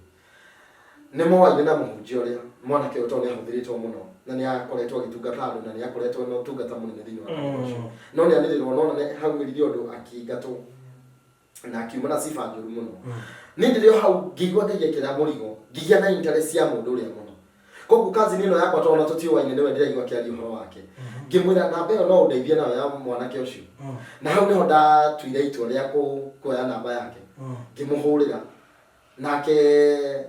nĩ moaine na mũhunjia ũrĩa mwanake ũyũ, tondũ nĩ ahũthĩrĩtwo mũno na nĩ akoretwo agĩtungata andũ na nĩ akoretwo na ũtungata mũnene thĩinĩ wa kanitha ũcio, no nĩ anĩrĩrwo no nĩ haumĩrire ũndũ akĩingatwo na akiuma na sifa njũru mũno. Niĩ ndĩrĩ o hau ngĩigua Ngai ekĩra mũrigo, ngĩgĩa na interest ya mũndũ ũrĩa mũno. Koguo cousin ĩno yakwa, tondũ ona tũtiũaine, nĩwe ndĩraigua akĩaria ũhoro wake, ngĩmwĩra namba ĩyo no ũndeithie nayo ya mwanake ũcio. Na hau nĩho ndatuire itua rĩa kuoya namba yake, ngĩmũhũrĩra, nake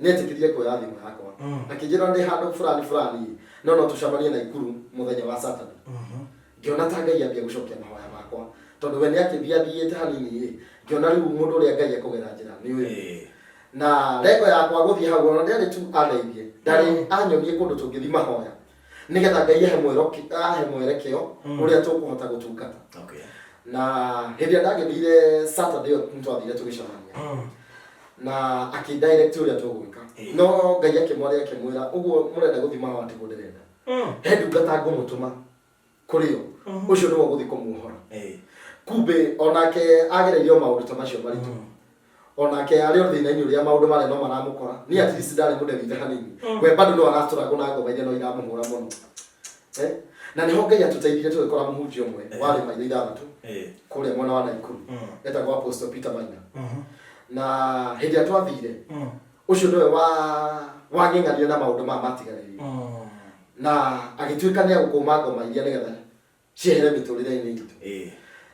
nĩetĩkĩrire kuoya thimũ yakwa. Akĩnjĩra ndĩ handũ fulani fulani, no tũcemanie Naikuru mũthenya wa Saturday. Ngĩona ta Ngai ambia gũcokia mahoya makwa, tondũ we nĩ akĩthiĩ athiĩte hanini ĩ, ngĩona rĩu mũndũ ũrĩa Ngai ekũgera njĩra nĩ ũyũ. Na lengo yakwa gũthiĩ hau ona ndĩarĩ tu andeithie, ndarĩ anyonie kũndũ tũngĩthiĩ mahoya nĩgetha Ngai ahe ahe mwerekeo ũrĩa tũkũhota gũtungata. Na hĩndĩ ĩrĩa ndagĩthire Saturday ĩyo, nĩtwathire tũgĩcemania na akĩdirect ũrĩa tũgwĩka. No Ngai akĩmwaria akĩmwĩra, ũguo mũrenda gũthiĩ mahoya tiguo ndĩrenda, he ndungata ngũmũtũma kũrĩ o, ũcio nĩwe ũgũthiĩ kũmuohora. Kumbe onake agereirio maũndũ ta macio maritũ, onake arĩ o thĩna-inĩ ũrĩa maũndũ marĩa no maramũkora. Niĩ at least ndarĩ mũnderithe hanini, we bado no aratũragwo na ngoma iria no iramũhũra mũno. Na nĩho Ngai atũteithirie tũgĩkora mũhunjia ũmwe warĩ maitho 6 kũrĩa mwena wa Naikuru, etagwo Apostle Peter Maina. Na hĩndĩ ĩrĩa twathire, ũcio nĩwe wa wang'eng'anire na maũndũ maya matigarĩrĩire, na agĩtuĩka nĩ agũkũma ngoma iria nĩgetha ciehere mĩtũrĩre-inĩ itũ.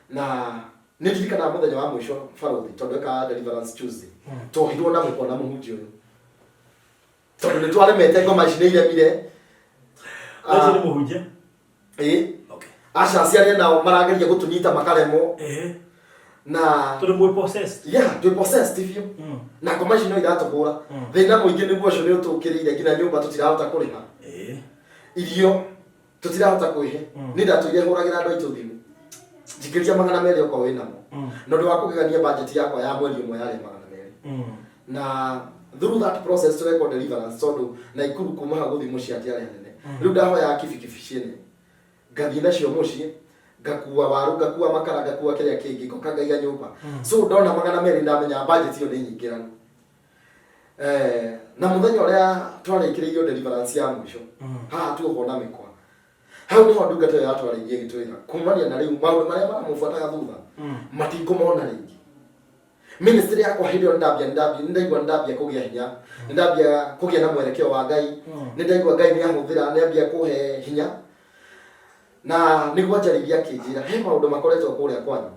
Na nĩ ndirikanaga mũthenya wa mũico, barũthi, tondũ ekaga deliverance Tuesday, twohirwo na mũkwa na mũhunjia ũyũ tondũ nĩ twaremete, ngoma ici nĩ iremire. Ũcio nĩ mũhunjia? Ĩĩ. Aca aciari nao marageria gũtũnyita makaremwo. Na Tondũ mwĩ possessed. Yeah, twĩ possessed biũ, na ngoma ici no iratũhũra. Thĩna mũingĩ nĩguo ũcio nĩ ũtũkĩrĩire nginya nyũmba tũtirahota kũrĩha, irio tũtirahota kwĩhe. Niĩ ndatũire hũragĩra andũ aitũ thimũ, njikĩria 200 okorwo wĩ namo. Na ũndũ wa kũgegania, budget yakwa ya mweri ũmwe yarĩ 200. Na through that process tũrekwo deliverance, tondũ Naikuru kuma hau gũthiĩ mũciĩ hatiarĩ hanene. Rĩu ndahoyaga kibikibi ciene, ngathiĩ nacio mũciĩ, ngakua waru, ngakua makara, ngakua kĩrĩa kĩngĩ, ngoka ngaiga nyũmba. So ndona 200 ndamenya budget ĩyo nĩ nyingĩranu. Na mũthenya ũrĩa twarĩkĩrĩirio deliverance ya mũico, haha tuohwo na mĩkwa, hau nĩho ndungata ĩyo yatwarĩirie ĩgĩtwĩra kumania na rĩu maũndũ marĩa maramũbuataga thutha matingũmona rĩngĩ. Ministry yakwa hĩndĩ ĩyo nĩndambia nĩndaigua nĩndambia kũgĩa hinya, nĩndambia kũgĩa na mwerekeo wa Ngai, nĩndaigua Ngai nĩahũthĩra, nĩambia kũhe hinya. Na nĩguo anjarĩirie akĩnjĩra he maũndũ makoretwo kũrĩa kwanyu,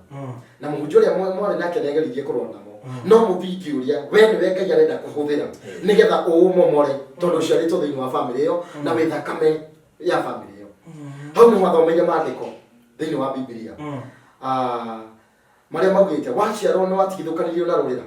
na mũhunjia ũrĩa mwarĩ nake nĩageririe kũrũa namo, no mũthingi ũrĩa we nĩwe Ngai arenda kũhũthĩra nĩgetha ũũmomore, tondũ ũciarĩtwo thĩinĩ wa bamĩrĩ ĩyo na wĩ thakame ya bamĩrĩ ĩyo. Hau nĩho athomeire maandĩko thĩinĩ wa Bibilia. Marĩa maugĩte waciarwo nĩ watigithũkanirio na rũrĩra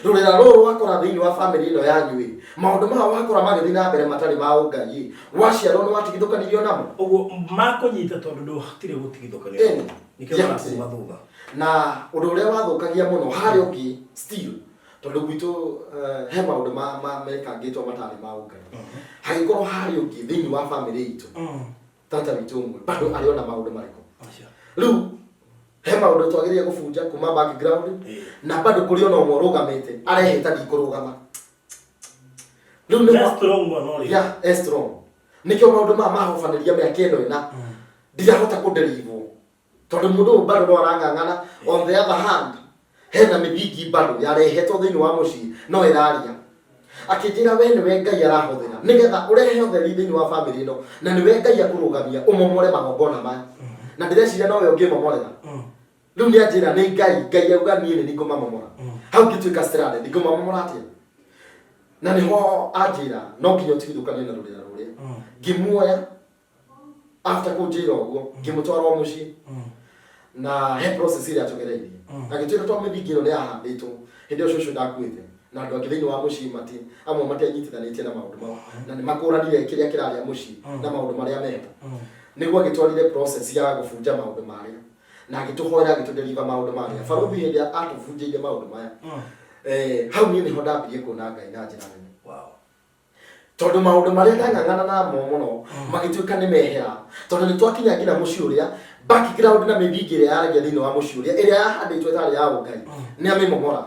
rũrĩra rũrũ wakora thĩinĩ wa bamĩrĩ ĩno yanyu ĩ, maũndũ maya wakora magĩthiĩ na mbere matarĩ ma ũngai ĩ, waciarwo nĩ watigithũkanirio namo. Ũguo makũnyita tondũ ndũhotire gũtigithũkanio. Nĩkĩo marakuma thutha. Na ũndũ ũrĩa wathũkagia mũno harĩ ũngĩ still, tondũ gwitũ he maũndũ mekangĩtwo matarĩ ma ũngai, hagĩkorwo harĩ ũngĩ thĩinĩ wa bamĩrĩ itũ. Tata witũ ũmwe bado arĩ ona maũndũ marĩkũ. Acio. Rĩu he maũndũ twagĩrĩire gũbunja kuma background, na bado kũrĩ ona ũmwe ũrũgamĩte arehĩta ndikũrũgama. Rĩu nĩ That's strong mwana ũrĩa. Yeah, eh, strong. Nĩkĩo maũndũ maya mahobanĩria mĩaka ĩno ĩna ndirahota kũnderivwo, tondũ mũndũ ũyũ bado no arang'ang'ana. On the other hand, hena mĩthingi bado yarehetwo thĩinĩ wa mũciĩ no ĩraria. Akĩnjĩra, "We nĩwe Ngai arahũthĩra nĩgetha ũrehe ũtheri thĩinĩ wa famĩlĩ ĩno, na nĩwe Ngai akũrũgamia ũmomore magongona maya, na ndĩreciria nowe ũngĩmomorera." Rĩu nĩ anjĩra nĩ Ngai, Ngai auga niĩ nĩ ningũmamomora. Hau ngĩtuĩka stranded, ngũmamomora atĩa? Na nĩho anjĩra no nginya ũtigithũkanie na rũrĩra rũrĩa. Ngĩmuoya after kũnjĩra ũguo, ngĩmũtwara o mũciĩ, na he process ĩrĩa tũgereirie. Agĩtuĩka to mĩthingi ĩno nĩ yahandĩtwo hĩndĩ ĩyo cũcũ ndakuĩte, na andũ angĩ thĩinĩ wa mũciĩ mati amwe matianyitithanĩtie na maũndũ mau, na nĩ makũranire kĩrĩa kĩrarĩa mũciĩ na maũndũ marĩa meho. Nĩguo agĩtwarire process ya gũbunja maũndũ marĩa, na agĩtũhoera, agĩtũdeliver maũndũ marĩa. Barũthi hĩndĩ ĩrĩa atũbunjĩire maũndũ maya, hau niĩ nĩho ndambirie kuona Ngai na njĩra nene, tondũ maũndũ marĩa ndang'ang'ana namo mũno magĩtuĩka nĩ mehera, tondũ nĩ twakinya nginya mũciĩ ũrĩa background na mĩthingi ĩrĩa yaragia thĩinĩ wa mũciĩ ũrĩa ĩrĩa yahandĩtwo ĩtarĩ ya ũngai nĩ amĩmomora.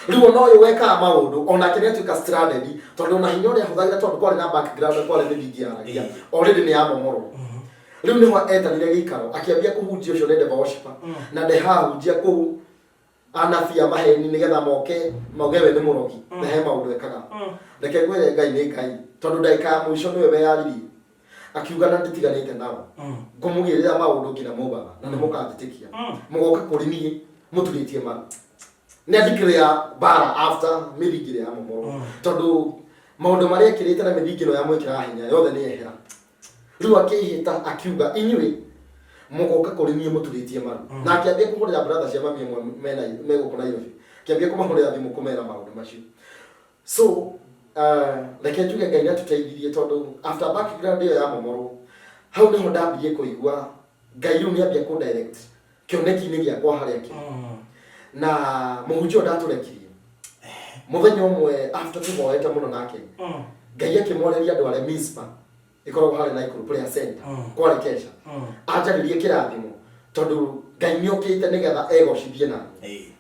Rĩu ona ũyũ wekaga maũndũ onake nĩ atuĩka stranded, tondũ ona hinya ũrĩa ahũthagĩra, tondũ kwarĩ na background na kwarĩ mĩthingi yaragia, already nĩ yamomorwo. Rĩu nĩho etanire gĩikaro, akĩambia kũhunjia ũcio nĩ devil worshiper, na ndehahunjia kũu anabii a maheni nĩgetha moke mauge we nĩ mũrogi na he maũndũ ekaga. Reke ngwĩre, Ngai nĩ Ngai, tondũ ndagĩka ya mũico nĩwe weyaririe akiuga na nditiganĩte nao, ngũmũgĩrĩra maũndũ nginya mũbatha na nĩ mũkanjĩtĩkia, mũgoka kũrĩ niĩ mũturĩtie maru. Nĩ andikĩrĩa mbara after mĩthingi ĩrĩa ya momorwo, tondũ maũndũ marĩa ekĩrĩte na mĩthingi ĩno yamwĩkĩraga hinya yothe nĩ yehera. Rĩu akĩhĩta akiuga, "Inyuĩ mũgoka kũrĩ niĩ mũturĩtie maru." Na akĩambia kũhũrĩra brother cia mami ĩmwe mena me gũkũ Nairobi, akĩambia kũmahũrĩra thimũ kũmera maũndũ macio. So reke njuge Ngai nĩ atũteithirie, tondũ after background ĩyo yamomorwo, hau nĩho ndambirie kũigua Ngai rĩu nĩ ambia kũ direct kĩoneki-inĩ gĩakwa harĩa kĩrĩ. Na mũhunjia ũyũ ndatũrekirie mũthenya ũmwe after tũhoete mũno nake, Ngai akĩmwarĩria andũ arĩa Mizpa ĩkoragwo harĩa Naikuru Prayer Center, kwarĩ kesha, anjarĩrie kĩrathimo tondũ Ngai nĩ okĩte nĩgetha egocithie nani.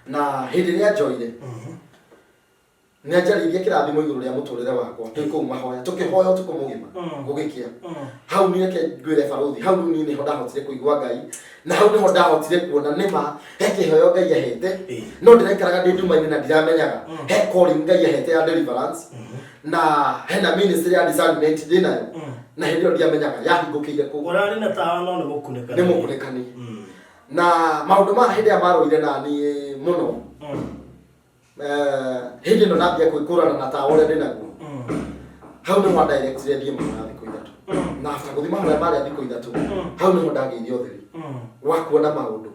Na hĩndĩ ĩrĩa njoire, nĩ anjarĩirie kĩrathimo igũrũ rĩa mũtũrĩre wakwa. Twĩ kũu mahoya, tũkĩhoya ũtukũ mũgima gũgĩkĩa. Hau nĩ reke ngwĩre barũthi, hau rĩu niĩ nĩho ndahotire kũigua Ngai, na hau nĩho ndahotire kuona nĩma he kĩheo Ngai ahete, no ndĩraikaraga ndĩ nduma-inĩ na ndiramenyaga he calling Ngai ahete ya deliverance, na hena ministry ya discernment ndĩ nayo, na hĩndĩ ĩyo ndiamenyaga yahingũkĩire kũu. Ũrarĩ na tawa no nĩ mũkunĩkani. Nĩ mũkunĩkani. Na maũndũ maya hĩndĩ ĩrĩa marũire na niĩ mũno, hĩndĩ ĩno ndambia kwĩkũrana na tawa ũrĩa ndĩ naguo, hau nĩho directire thiĩ mahoya thikũ 3. Na after gũthiĩ mahoya marĩa thikũ 3, hau nĩho ndagĩire ũtheri wa kuona maũndũ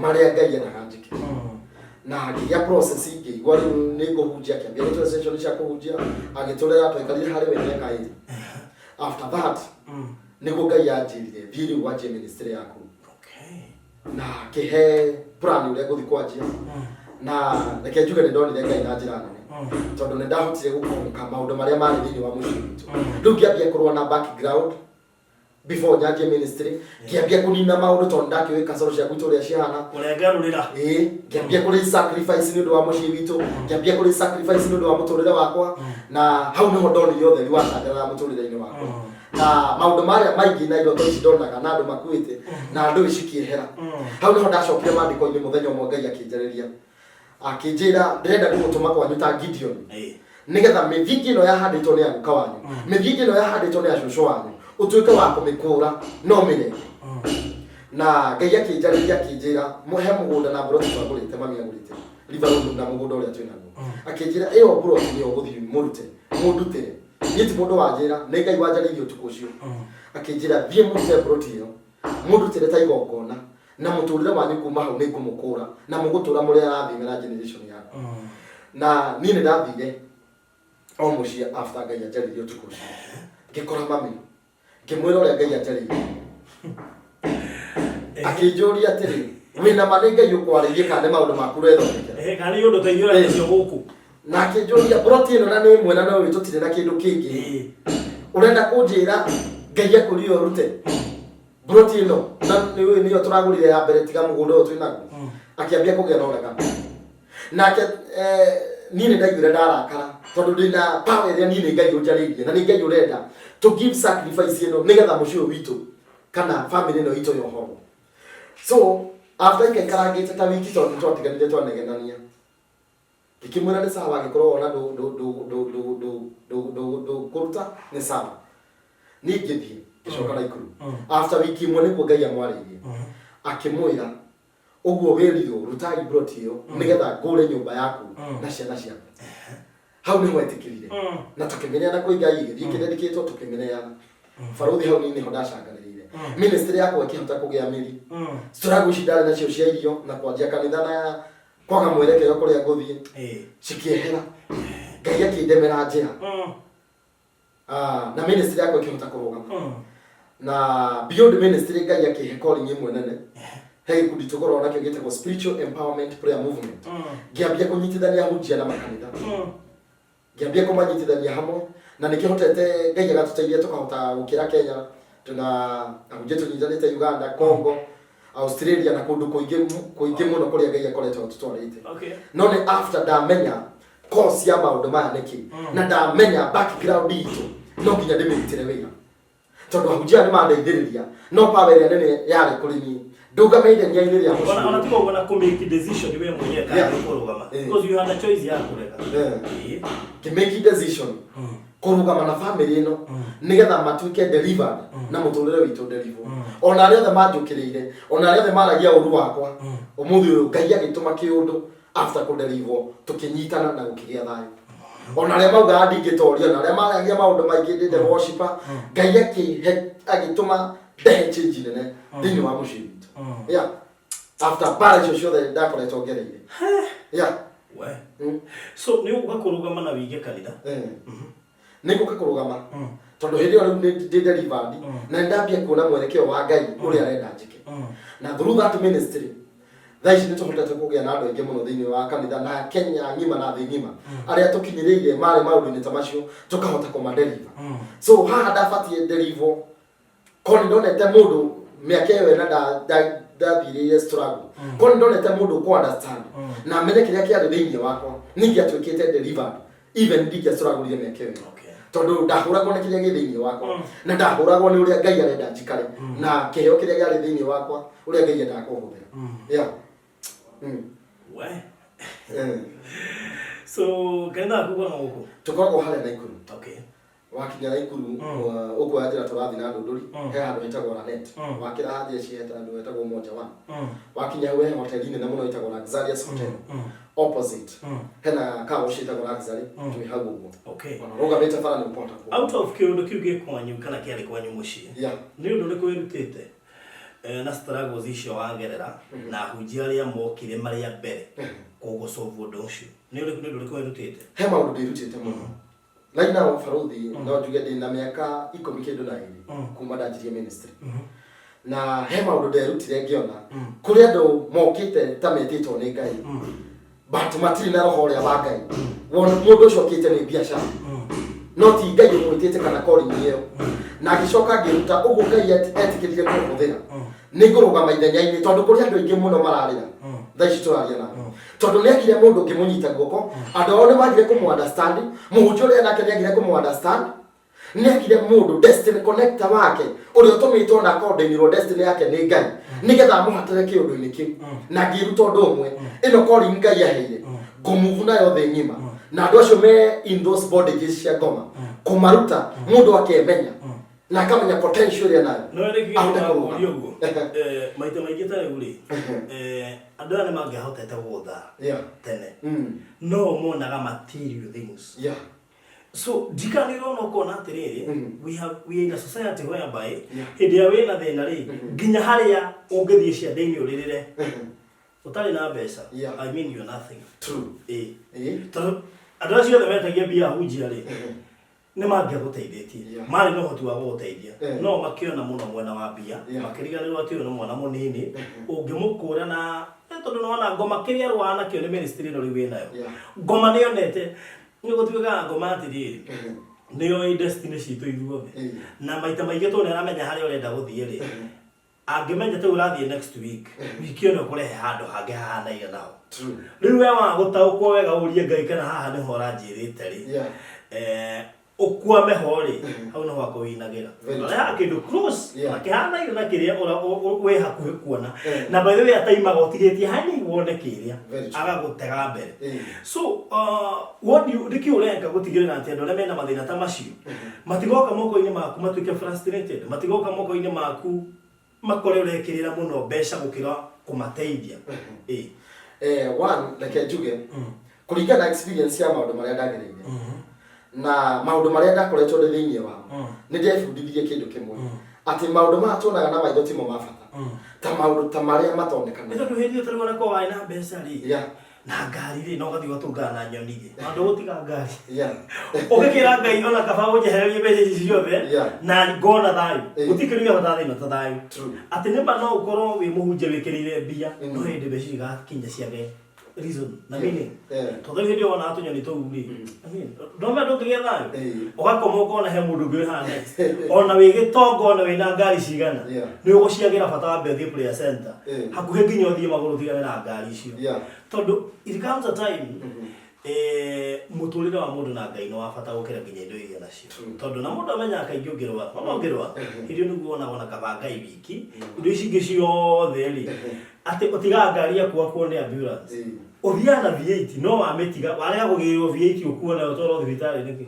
marĩa Ngai endaga njĩke, na ngĩgĩa process, ngĩigua rĩu nĩ ngũhunjia. Akĩambia gũtũhe session cia kũhunjia, agĩtũrera, twaikarire harĩ we mĩaka 2. After that nĩguo Ngai anjĩrire, "Thiĩ rĩu wanjie ministry yaku." Na kĩhe plan ũrĩa ngũthiĩ kwanjia. Na reke njuge nĩ ndonire Ngai na njĩra nene, tondũ nĩ ndahotire gũkonka maũndũ marĩa marĩ thĩinĩ wa mũciĩ witũ. Rĩu ngĩambia kũrũa na background before nyanjie ministry, ngĩambia kũnina maũndũ tondũ ndakĩũĩ kasoro cia gwitũ ũrĩa cihana. Kũrengarũrĩra. Ĩĩ, ngĩambia kũrĩ sacrifice nĩ ũndũ wa mũciĩ witũ, ngĩambia kũrĩ sacrifice nĩ ũndũ wa mũtũrĩre wakwa, na hau nĩho ndonire ũtheri wacangarara mũtũrĩre-inĩ wakwa, na maũndũ marĩa maingĩ na iroto ici ndonaga na andũ makuĩte na andũ cikĩehera. Hau nĩho ndacokire maandĩko-inĩ. Mũthenya ũmwe Ngai akĩnjarĩria, akĩnjĩra, "Ndĩrenda gũgũtũma kwanyu ta Gideon, nĩgetha mĩthingi ĩno yahandĩtwo nĩ aguka wanyu, mĩthingi ĩno yahandĩtwo nĩ acũcũ wanyu, ũtuĩke wa kũmĩkũra no mĩrenge." Na Ngai akĩnjarĩria, akĩnjĩra he mũgũnda na mburoti twagũrĩte, mami agũrĩte River Road na mũgũnda ũrĩa twĩ naguo. Akĩnjĩra ĩyo mburoti nĩyo ũgũthiĩ mũrute mũndutĩre. Niĩ ti mũndũ wanjĩra, nĩ Ngai wanjarĩirie ũtukũ ũcio, akĩnjĩra, "Thiĩ mũrute mburoti ĩyo, mũndutĩre ta igongona, na mũtũrĩre wanyu kuma hau nĩ ngũmũkũra na mũgũtũra mũrĩ arathime na generation yaku." Na niĩ nĩ ndathire o mũciĩ after Ngai anjarĩirie ũtukũ ũcio, ngĩkora mami, ngĩmwĩra ũrĩa Ngai anjarĩirie. Akĩnjũria atĩrĩ, "Wĩna ma nĩ Ngai ũkwarĩirie kana nĩ maũndũ maku ũrethondekera?" Kana nĩ ũndũ ũteithio ũcio gũkũ. Na akĩnjũria, "Mburoti ĩno na nĩ ĩmwe na no tũtirĩ na kĩndũ kĩngĩ, ũrenda kũnjĩra Ngai akwĩrire ũrute broti ĩno na nĩ nĩyo tũragũrire ya mbere tiga mũgũnda ũyũ twĩnaguo. Akĩambia kũgĩa na ũregano nake. Niĩ nĩ ndaiguire ndarakara tondũ ndĩna power ĩrĩa niĩ nĩ Ngai ũnjarĩirie na nĩ Ngai ũrenda to give sacrifice ĩno nĩgetha mũciĩ ũyũ witũ kana family ĩno itũ yohorwo. So after ikaikarangĩte ta wiki, tondũ nĩ twatiganire twanegenania, ngĩkĩmwĩra nĩ sawa, angĩkorwo wona ndũkũruta nĩ sawa, niĩ ngĩthiĩ ngĩcoka Naikuru. After wiki ĩmwe nĩguo Ngai amwarĩirie akĩmwĩra ũguo wĩrirwo rutai broti ĩyo nĩgetha ngũre nyũmba yaku na ciana ciaku. Hau nĩho etĩkĩrire na tũkĩmĩneana kwĩ Ngai, ĩgĩthiĩ ĩkĩdedicatwo, tũkĩmĩneana baruthi. Hau niĩ nĩho ndacanganĩrĩire ministry yakwa ĩkĩhota kũgĩa mĩri. Struggle ici ndarĩ nacio cia irio na kwanjia kanitha na kwaga mwerekero kũrĩa ngũthiĩ cikĩehera. Ngai akĩndemera njĩra. Ah, na ministry yakwa ĩkĩhota kũrũgama. Na beyond ministry, Ngai akĩhe calling ĩmwe nene. He gĩkundi tũkoragwo nakĩo gĩtagwo Spiritual Empowerment Prayer Movement. Ngĩambia kũnyitithania ahunjia na makanitha, ngĩambia kũmanyitithania hamwe na nĩkĩhotete. Ngai agatũteithia tũkahota gũkĩra Kenya, tuna ahunjia tũnyitanĩte Uganda, Congo, Australia na kũndũ kũingĩ kũingĩ mũno kũrĩa Ngai akoretwo atũtwarĩte. No nĩ after ndamenya cause ya maũndũ maya nĩkĩ na ndamenya background itũ, no nginya ndĩmĩrutĩre wĩra tondũ ahunjia aya nĩ mandeithĩrĩria, no power ĩrĩa nene yarĩ kũrĩ niĩ ndũgame ithenya-inĩ rĩa mũciĩ. Ona tiga ũguo na kũ make decision we mwenyewe kana kũrũgama, because you had a choice ya kũrega. Ngĩmake decision kũrũgama na family ĩno nĩgetha matuĩke delivered na mũtũrĩre witũ deliver. Ona arĩa othe manjũkĩrĩire, ona arĩa othe maragia ũru wakwa, ũmũthĩ ũyũ Ngai agĩtũma kĩũndũ after kũdeliver, tũkĩnyitana na gũkĩgĩa thayũ. Ona arĩa maugaga ndingĩtoria, ona arĩa maragia maũndũ maingĩ ndĩ devil worshipper, Ngai akĩhe agĩtũma ndehe change nene thĩinĩ wa mũciĩ witũ. Yeah, after bara icio ciothe ndakoretwo ngereire, yeah. We. So nĩ ũgũka kũrũgama na wĩige kanitha? Nĩ ngũka kũrũgama tondũ hĩndĩ ĩyo rĩu nĩ ndĩ delivered na nĩ ndambia kuona mwerekeo wa Ngai ũrĩa arenda njĩke. Na through that ministry, thaa ici nĩ tũhotete kũgĩa na andũ aingĩ mũno thĩinĩ wa kanitha na Kenya ng'ima na thĩ ng'ima arĩa tũkinyĩrĩire marĩ maũndũ-inĩ ta macio, tũkahota kũmadeliver. So haha ndabatiĩ deliver ko nĩ ndonete mũndũ mĩaka ĩyo ĩna ndathirĩire struggle, ko nĩ ndonete mũndũ ũkũ understand na amenye kĩrĩa kĩarĩ thĩinĩ wakwa, ningĩatuĩkĩte delivered, even ndingĩastruggle mĩaka ĩyo ĩna, tondũ ndahũragwo nĩ kĩrĩa gĩ thĩinĩ wakwa na ndahũragwo nĩ ũrĩa Ngai arenda njikare na kĩheo kĩrĩa kĩarĩ thĩinĩ wakwa, ũrĩa Ngai endaga kũhũthĩra. Yeah. We. So kanitha waku ũkoragwo gũkũ? Tũkoragwo harĩa Naikuru. Wakinya Naikuru, ũkuoya njĩra tũrathiĩ na Ndũndũri. He handũ hetagwo Lanet. Wakĩra jeshi he handũ hetagwo Moja One. Wakinya hau he hoteli nene mũno ĩtagwo Luxurious Hotel. Opposite hena car wash ĩtagwo Luxury. Twĩ hau ũguo. Ona rũgamĩte bara nĩ ũkũhota kuona. Out of kĩũndũ kĩu gĩ kwanyu kana kĩarĩ kwanyu mũciĩ, nĩ ũndũ ũrĩkũ wĩrutĩte na struggles icio wagerera na ahunjia arĩa mokire marĩ a mbere kũgũsolve ũndũ ũcio? Nĩ ũndũ ũrĩkũ wĩrutĩte? He maũndũ ndĩrutĩte mũno. Right now, baruthi, no njuge ndĩ na mĩaka 12 kuma ndanjirie ministry, na he maũndũ nderutire ngĩona kũrĩ andũ mokĩte ta metĩtwo nĩ Ngai but matirĩ na roho ũrĩa wa Ngai. Wona mũndũ ũcio okĩte nĩ biacara, no ti Ngai ũmwĩtĩte kana calling ĩyo. Na ngĩcoka ngĩruta ũguo Ngai etĩkĩrire kũhũthĩra nĩ ngũrũgama ithenya-inĩ tondũ kũrĩ andũ aingĩ mũno mararĩra thaa ici tũraria nao tondũ nĩ agire mũndũ ũngĩmũnyita guoko. Andũ ao nĩ magire kũmũ understand. Mũhunjia ũrĩa nake nĩ agire kũmũ understand. Nĩ agire mũndũ destiny connector wake ũrĩa ũtũmĩtwo na akondenirwo destiny yake nĩ Ngai nĩgetha amũhatĩre kĩũndũ-inĩ kĩu. Na ngĩruta ũndũ ũmwe, ĩno calling Ngai aheire ngũmuvu nayo thĩ ng'ima na andũ acio me in those bondages cia ngoma, kũmaruta mũndũ akemenya na akamenya potential ĩrĩa nayo No nĩ ahote kũrũga. kĩũria ũguo. Maita maingĩ ta rĩu rĩ, andũ aya nĩ mangĩahotete gũgũtha tene, no monaga material things. So ndikanĩrwo no kona atĩrĩrĩ, we are in a society whereby hĩndĩ ĩrĩa wĩna thĩna rĩ, nginya harĩa ũngĩthiĩ ciande-inĩ ũrĩrĩre ũtarĩ na mbeca, I mean, you're nothing. True. Ĩ tondũ andũ acio othe metagia mbia ahunjia rĩ, nĩ mangĩagũteithĩtie. Marĩ na ũhoti wa gũgũteithia, no makĩona mũno mwena wa mbia, makĩriganĩrwo atĩ ũyũ nĩ mwana mũnini ũngĩmũkũra na tondũ nĩwona ngoma kĩrĩa arwaga nakĩo nĩ ministry ĩno rĩu wĩnayo. Ngoma nĩyonete nĩ gũtuĩkaga ngoma atĩrĩrĩ, Nĩoĩ destiny citũ ithuothe. Na maita maingĩ tondũ nĩaramenya harĩa ũrenda gũthiĩ rĩ, angĩmenya ta ũrathiĩ next week, wiki ĩno ĩkũrehe handũ hangĩ hahanaine naho. Rĩu we waga gũtaũkwo wega ũrie Ngai kana haha nĩho ũranjĩrĩte rĩ, ũkwame ho rĩ, hau nĩho akũwinagĩra. Very true. Ũrehaga kĩndũ close, na kĩhanaine na kĩrĩa wĩ hakuhĩ kuona. Na by the way ataimaga ũtigĩtie hanini wone kĩrĩa, Very true. agagũtega mbere. So, what do you, nĩkĩ ũreka gũtigĩrĩra atĩ andũ arĩa mena mathĩna ta macio matigoka moko-inĩ maku matuĩke frustrated, matigoka moko-inĩ maku makore ũrekĩrĩra mũno mbeca gũkĩra kũmateithia? Ĩ. One, reke njuge kũringana na experience ya maũndũ marĩa ndagereire na maũndũ marĩa ndakoretwo ndĩ thĩinĩ wamo, nĩ ndebundithirie kĩndũ kĩmwe, atĩ maũndũ maya tuonaga na maitho timo ma bata ta maũndũ ta marĩa Nĩ matonekanaga. tondũ hĩndĩ ĩyo tarĩu ona korwo warĩ na mbeca rĩ, na ngari rĩ, no ũgathiĩ ũgatũngana na nyoni rĩ, na ndũgũtiga ngari. Ũgĩkĩra Ngai ona kaba ũnjehererie mbeca ici ciothe na ngona thayũ. Gũtirĩ kĩndũ gĩa bata thĩ ĩno ta thayũ. Atĩ nĩma no ũkorwo wĩ mũhunjia wĩkĩrĩire mbia, no hĩndĩ mbeca icio igakinya ciage reason na meaning. Tondũ rĩu hĩndĩ ĩyo wonaga tũnyoni tũu rĩ, I mean, ndũramenya ndũngĩgĩa thayũ. Ũgakoma ũkona he mũndũ ũngĩ wĩ haha next. Ona wĩ gĩtonga ona wĩna ngari cigana, nĩ ũgũciagĩra bata wambe ũthiĩ prayer center. Hakuhĩ nginya ũthiĩ magũrũ ũtigane na ngari icio. Tondũ it comes a time mũtũrĩre wa mũndũ na Ngai nĩ wa bata gũkĩra nginya indo iria nacio. Tondũ na mũndũ amenyaga kaingĩ ũngĩrwara, wona ũngĩrwara, hĩndĩ ĩyo nĩguo wonaga ona kaba Ngai wiki, indo ici ingĩ ciothe rĩ, atĩ ũtigaga ngari yaku wakuo nĩ ambulance. Ũthiaga na V8 no wamĩtiga, warega kũgĩrĩrwo V8 ũkuo nayo ũtwarwo thibitarĩ nĩkĩ?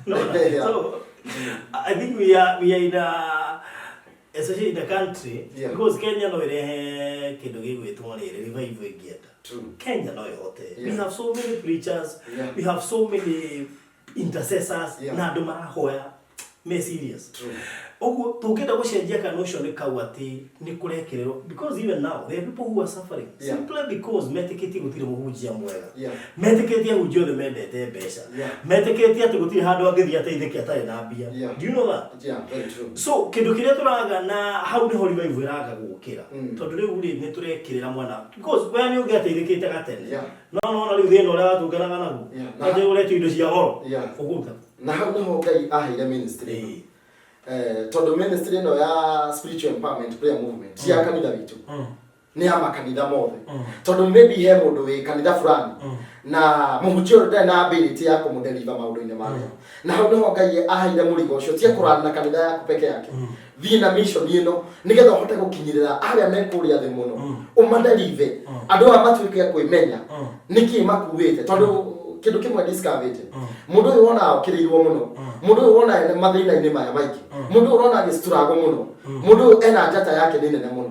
Nĩwona? So, I think we are in a, especially in the country, because Kenya no ĩrehe kĩndũ gĩgwĩtwo rĩrĩ revival ĩngĩenda. Kenya no ĩhote. We have so many preachers, we have so many intercessors, na andũ marahoya me serious. Ũguo tũngĩenda gũcenjia kana ũcio nĩ kau atĩ nĩ kũrekĩrĩrwo, because even now there are people who are suffering simply because metĩkĩtie gũtirĩ mũhunjia mwega, metĩkĩtie ahunjia othe mendete mbeca, metĩkĩtie atĩ gũtirĩ handũ angĩthiĩ ateithĩke atarĩ na mbia. Do you know that? Yeah, very true. So kĩndũ kĩrĩa tũraga na hau nĩho revival ĩraga gũkĩra, tondũ rĩu rĩ nĩ tũrekĩrĩra mwana, because we nĩ ũngĩateithĩkĩte gatene, no nona rĩu thĩna ũrĩa watũnganaga naguo, na ũretio indo cia goro ũguta. Na hau nĩho Ngai aheire ministry ĩno. Tondũ ministry ĩno ya spiritual empowerment prayer movement ti ya kanitha witũ, nĩ ya makanitha mothe, tondũ maybe he mũndũ wĩ kanitha fulani na mũhunjia ũyũ ndarĩ na ability ya kũmũdeliver maũndũ-inĩ marĩa. Na hau nĩho Ngai aheire mũrigo ũcio, ti kũrana na kanitha yaku peke yake, thiĩ na mission ĩno nĩgetha ũhote gũkinyĩrĩra arĩa me kũrĩa thĩ mũno, ũmadelive andũ aya matuĩke a kwĩmenya nĩkĩ makuĩte. Tondũ kĩndũ kĩmwe discoverĩte, mũndũ ũyũ wonaga okĩrĩirwo mũno, mũndũ ũyũ wonaga ena mathĩna-inĩ maya maingĩ, mũndũ ũyũ ũrona agĩcituragwo mũno, mũndũ ũyũ ena njata yake nĩ nene mũno,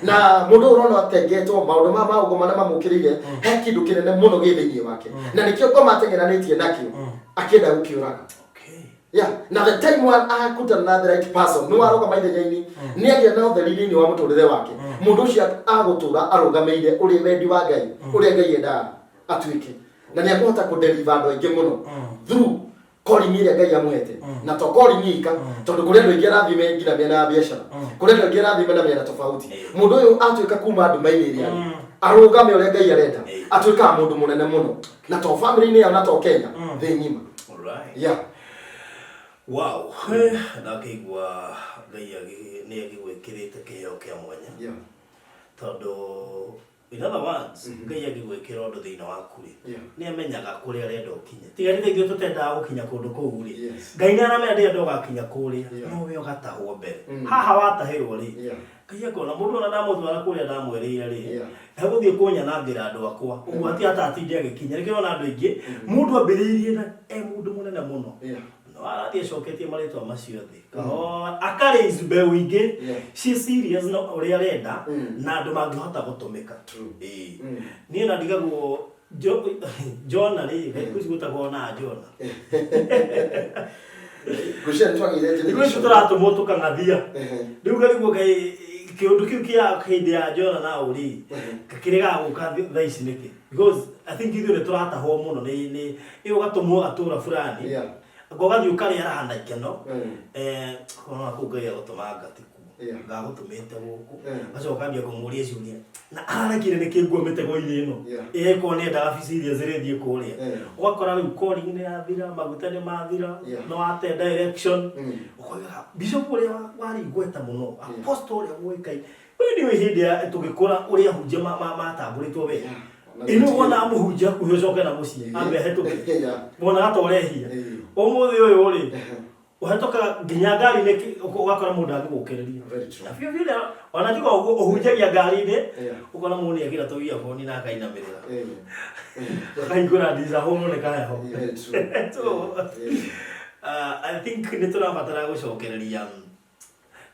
na mũndũ ũyũ ũrona atengetwo maũndũ ma maũngũ marĩa mamũkĩrĩire, he kĩndũ kĩnene mũno gĩ thĩinĩ wake, na nĩkĩo ngoma ateng'eranĩtie nakĩo akĩenda gũkĩũraga. Yeah. Na the time one akutana na the right person, nĩ warũgama ithenya-inĩ, nĩ agĩa na ũtheri thĩinĩ wa mũtũrĩre wake. Mũndũ ũcio agũtũra arũgamĩire ũrĩa wendi wa Ngai, ũrĩa Ngai endaga atuĩke, na nĩ akũhota kũdeliver andũ aingĩ mũno through calling ĩrĩa Ngai amũhete. Na to calling ika, tondũ kũrĩ andũ aingĩ arathiĩ me nginya mĩena ya biacara, kũrĩ andũ aingĩ arathiĩ mena mĩena tofauti. Mũndũ ũyũ atuĩka kuma nduma-inĩ ĩrĩa arĩ, arũgame ũrĩa Ngai arenda, atuĩkaga mũndũ mũnene mũno, na to family-inĩ yao, na to Kenya, thĩ ng'ima. Alright. Wow. Ndakĩigua Ngai nĩ agĩgwĩkĩrĩte kĩheo kĩa mwanya. Tondũ in other words, Ngai angĩgwĩkĩra ũndũ thĩinĩ waku rĩ, nĩ amenyaga kũrĩa arenda ũkinye. Tiga nĩ ithuĩ tũtendaga gũkinya kũndũ kũu rĩ, Ngai nĩ aramenya ndĩrenda ũgakinya kũrĩa, no we ũgatahwo mbere. Haha watahĩrwo rĩ, Ngai akona mũndũ ona ndamũtwara kũrĩa ndamwĩrĩire rĩ, egũthiĩ kũnyanangĩra andũ akwa. Ũguo atĩ atatinde agĩkinya. Nĩkĩo ũrona andũ aingĩ, mũndũ ambĩrĩirie na e mũndũ mũnene mũno. No arathiĩ acoketie marĩtwa macio thĩ. Kahora akaraise mbeũ ingĩ ci serious na ũrĩa arenda, na andũ mangĩhota gũtũmĩka. Ĩĩ. Niĩ na ndigagwo Jona rĩ, thikũ ici gwĩtagwo na Jona. Ngwĩciria nĩ twagĩire Thikũ ici tũratũmwo tũkang'athia. Rĩu ngarigwo kaĩ kĩũndũ kĩu kĩa hĩndĩ ya Jona na ũrĩ kĩregaga gũka thaa ici nĩkĩ? Because I think ithuĩ nĩ tũratahwo mũno nĩ ĩ ũgatũmwo gatũra fulani, ũgathiĩ ũkarĩa raha na ikeno, ũkona kũu Ngai agũtũmanga ti kuo. Ngagũtũmĩte gũkũ. Yeah. Gacoka kambia kũmũria ciũria na ararekire nĩkĩ nguo mĩtego-inĩ ĩno. Yeah. Ĩkorwo nĩ endaga bici iria zĩrĩthiĩ kũrĩa. Yeah. Ũgakora rĩu calling nĩ yathira, maguta nĩ mathira. Yeah. No wate direction. Mm. Ũkoigaga bishop ũrĩa warĩ igweta mũno, apostle ũrĩa ũĩkaine, we nĩ hĩndĩ ya tũgĩkũra ũrĩa hunjia matambũrĩtwo we. Yeah. Ĩno wona mũhunjia hakuhĩ ũcoke na mũciĩ ambe ahĩtũke. Yeah. Wonaga ta ũrehia. Eh. Ũmũthĩ ũyũ rĩ, ũhetũkaga nginya ngari-inĩ ũgakora mũndũ angĩgũkĩrĩria. Very true. Na biũ biũ ona tiga ũguo ũhunjagia ngari-inĩ, Yeah. ũkona mũndũ nĩ ekĩra tũ earphone na akainamĩrĩra. Eh. Akahingũra ndica hũrwo nĩ kaheho. Very true. So, Yeah. I think nĩ tũrabatara gũcokereria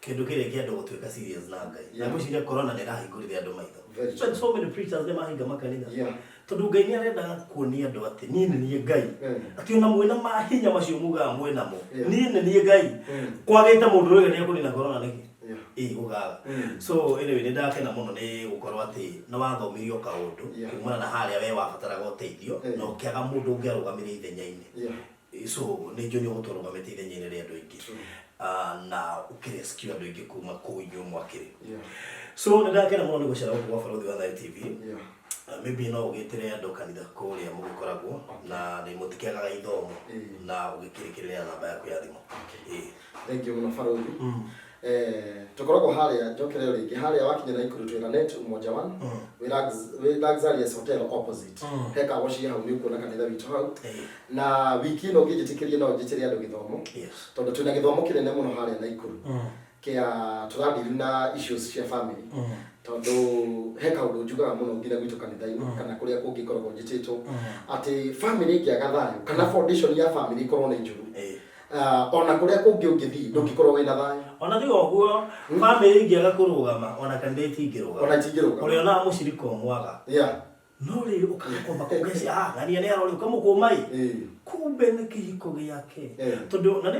kĩndũ kĩrĩa kĩa andũ gũtuĩka serious na Ngai. Na Yeah. ngwĩciria corona nĩ ĩrahingũrire andũ maitho. Very true. But so many preachers nĩ mahinga makanitha. Yeah. Tondũ Ngai nĩ arendaga kuonia andũ atĩ niĩ nĩ niĩ Ngai. Mm. Atĩ ona mwĩna mahinya macio mugaga mwĩnamo. Yeah. Niĩ nĩ niĩ Ngai. Mm. Kwagĩte mũndũ ũrĩa nĩ ekũnina corona nĩkĩ? Yeah. Ĩĩ gũgaga. Mm. So anyway nĩ ndakena mũno nĩ gũkorwo atĩ nĩ wathomirio kaũndũ Yeah. kumana na harĩa we wabataraga ũteithio Mm. na ũkĩaga mũndũ ũngĩ arũgamĩre ithenya-inĩ. Yeah. So nĩ njũĩ nĩ ũgũtũrũgamĩte ithenya-inĩ rĩa andũ aingĩ. True. Na ũkĩrescue andũ aingĩ kuma kũu inyuĩ mwakĩrĩ. Yeah. So nĩ ndakena mũno nĩ gũcera gũkũ gwa Barũthi wa Thayũ TV. Yeah. Maybe no ũgĩtĩre andũ kanitha kũrĩa mũgĩkoragwo na nĩ mũtikĩagaga ithomo Mm. na ũgĩkĩrĩkĩrĩra namba yaku ya thimũ. Ĩĩ. Thank you mũno Barũthi. Eh, tũkoragwo harĩa njokere o rĩngĩ harĩa wakinya Naikuru twĩ Lanet Umoja One, wĩ wĩ Luxurious Hotel opposite. Mm. He kawaci hau nĩ ũkuona kanitha witũ hau. Ĩĩ. Na wiki ĩno ũngĩnjĩtĩkĩria no njĩtĩre andũ gĩthomo Yes. tondũ twĩna gĩthomo kĩnene mũno harĩa Naikuru kĩa tũradiru na issues cia family, tondũ he kaũndũ njugaga mũno nginya gwitũ kanitha-inĩ kana kũrĩa kũngĩ ngoragwo njĩtĩtwo, atĩ family ĩngĩaga thayũ kana foundation ya family ĩkorwo nĩ njũru, Ĩĩ. ona kũrĩa kũngĩ ũngĩthiĩ ndũngĩkorwo wĩna thayũ. Ona tiga ũguo, bamĩrĩ ingĩaga kũrũgama ona kanitha itingĩrũgama. Ona itingĩrũgama. Ũrĩonaga mũcirika ũmwaga. Yeah. No rĩrĩ ũkagĩkũma kũgecia ah ng'ania nĩ arori ũkamũkũma ĩ. Ĩĩ. Kumbe nĩ kĩhiko gĩake. Eh. Tondũ na nĩ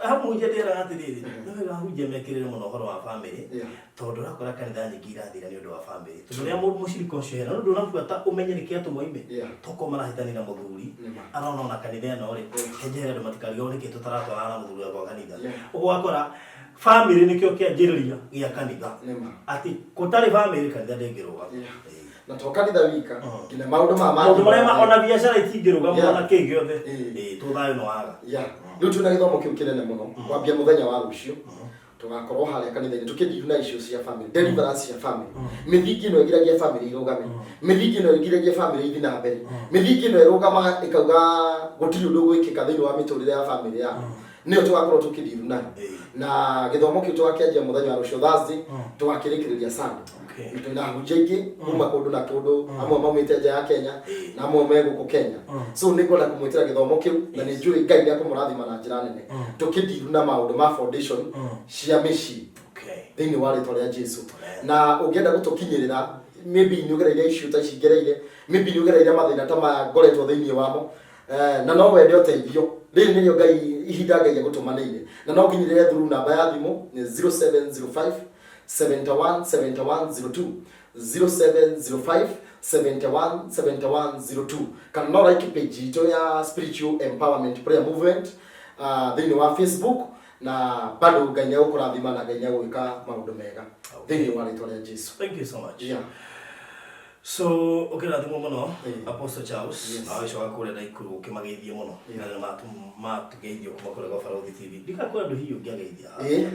hamũhunjia ndĩraga atĩrĩrĩ, nĩ wega ahunjia mekĩrĩre mũno ũhoro wa bamĩrĩ. Yeah. Tondũ ũrakora kanitha nyingĩ irathira nĩ ũndũ wa bamĩrĩ. Tondũ rĩrĩa mũndũ mũcirika ũcio hena ũndũ ũrabuata ũmenye nĩkĩ atũmwo oime. Yeah. Tokorwo marahĩtania na mũthuri. Nĩ ma. Arona ona kanitha ĩno rĩ, kenjere andũ matikarigwo nĩkĩ tũtaratwarana na mũthuri wakwa kanitha. Yeah. Ũguo wakora bamĩrĩ nĩkĩo kĩanjĩrĩria gĩa kanitha. Nĩ ma. Atĩ gũtarĩ bamĩrĩ kanitha ndĩngĩrũgama. Yeah. Ĩĩ. Na to kanitha wika, Mm. nginya maũndũ ma Maũndũ marĩa ona biacara itingĩrũgama Yeah. ona kĩ gĩothe. Ĩĩ. Ĩĩ, tũ thayũ nĩ waga. Yeah. Rĩu twĩna gĩthomo kĩu kĩnene mũno kwambia mũthenya wa rũciũ. Tũgakorwo harĩa kanitha-inĩ tũkĩndiru na issues cia family, deliverance cia family, mĩthingi ĩno ĩgiragia family irũgame, mĩthingi ĩno ĩgiragia family ithiĩ na mbere, mĩthingi ĩno ĩrũgamaga ĩkauga gũtirĩ ũndũ ũgwĩkĩka thĩinĩ wa mĩtũrĩre ya family yaku, nĩyo tũgakorwo tũkĩndiru nayo. Ĩĩ. Na gĩthomo kĩu tũgakĩanjia mũthenya wa rũciũ Thursday, tũgakĩrĩkĩrĩria Sunday. Okay. Na twĩna ahunjia aingĩ kuma kũndũ na kũndũ, amwe maumĩte nja ya Kenya Ĩĩ. na amwe me gũkũ Kenya. So nĩ ngwenda kũmwĩtĩra gĩthomo kĩu na nĩ njũĩ Ngai nĩ akũmũrathima na njĩra nene tũkĩndiru na maũndũ ma foundation cia mĩciĩ Okay. thĩinĩ wa rĩtwa rĩa Jesu. Amen. Na ũngĩenda gũtũkinyĩrĩra, maybe nĩ ũgereire issue ta ici ngereire, maybe nĩ ũgereire mathĩna ta maya ngoretwo thĩinĩ wamo, na no wende ũteithio, rĩrĩ nĩrĩo Ngai ihinda Ngai agũtũmanĩire, na no nginyĩrĩre through namba ya thimũ nĩ 0705 71 7102, 0705 71 7102, kana no like page itũ ya Spiritual Empowerment Prayer Movement thĩinĩ wa Facebook, na bado Ngai nĩ egũkũrathima na Ngai nĩ egũgwĩka maũndũ mega Okay. thĩinĩ wa rĩtwa rĩa Jesu. Thank you so much. Yeah. So ũkĩrathimwo mũno Ĩĩ. Apostle Charles. Yes. Na ũgĩcoka kũrĩa Naikuru ũkĩmageithie mũno. Yeah. Na matũgeithio kuma kũrĩa gwa Barũthi TV. Ndikakwĩra andũ hihi ũngĩageithia haha. Ĩĩ.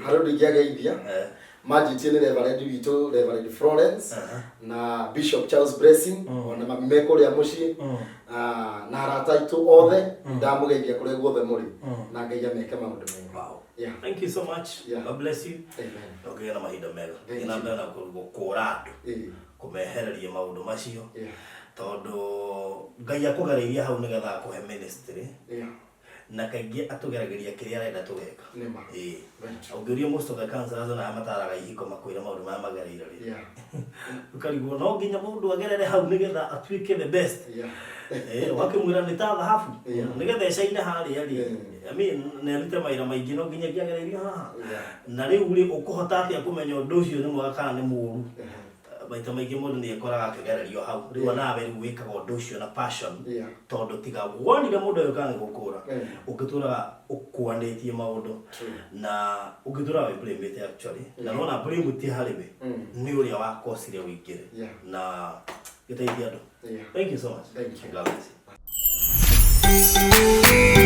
Harĩ ũndũ ingĩageithia Eh. manjĩtie nĩ Reverend witũ Reverend Florence Aha. na Bishop Charles Blessing, ona mami me kũrĩa mũciĩ. Mm. Ah, na arata aitũ othe ndamũgeithia kũrĩa guothe mũrĩ, na Ngai ameke maũndũ mega. Wow. Yeah. Thank you so much. Yeah. God bless you. Amen. Na ũkĩgĩa na mahinda mega. Thank Thiĩ na you. mbere na gũkũra andũ. Ĩĩ. Kũmehereria maũndũ macio. Yeah. Tondũ Ngai akũgereirie hau nĩgetha akũhe ministry. Yeah. Na kaingĩ atũgeragĩria kĩrĩa arenda tũgeka. Nĩ ma. Ĩĩ. Very true. Ũngĩũria most of the counselors ona arĩa mataraga ihiko makwĩra maũndũ marĩa magereire rĩ. Yeah. Ũkarigwo no nginya mũndũ agerere hau nĩgetha atuĩke the best. Yeah. Eh, ũgakĩmwĩra nĩ ta thahabu Yeah. nĩgetha ĩcaine harĩa rĩ. Yeah. I mean, nĩ arute mawĩra maingĩ no nginya ngĩagererio haha. Yeah. Na rĩu rĩ, ũkũhota atĩa kũmenya ũndũ ũcio nĩ mwega kana nĩ mũũru? Yeah. Maita maingĩ mũndũ nĩ ekoraga akĩgererio hau rĩu onawe rĩu wĩkaga ũndũ ũcio na passion, tondũ tiga wonire mũndũ agĩũka agĩgũkũra, ũngĩtũraga ũkwanĩtie maũndũ na ũngĩtũraga wĩ blame actually, na nona blame ti harĩ we, nĩ ũrĩa wakosire ũingĩre na gĩteithia andũ. Thank you so much. Thank you. God bless you.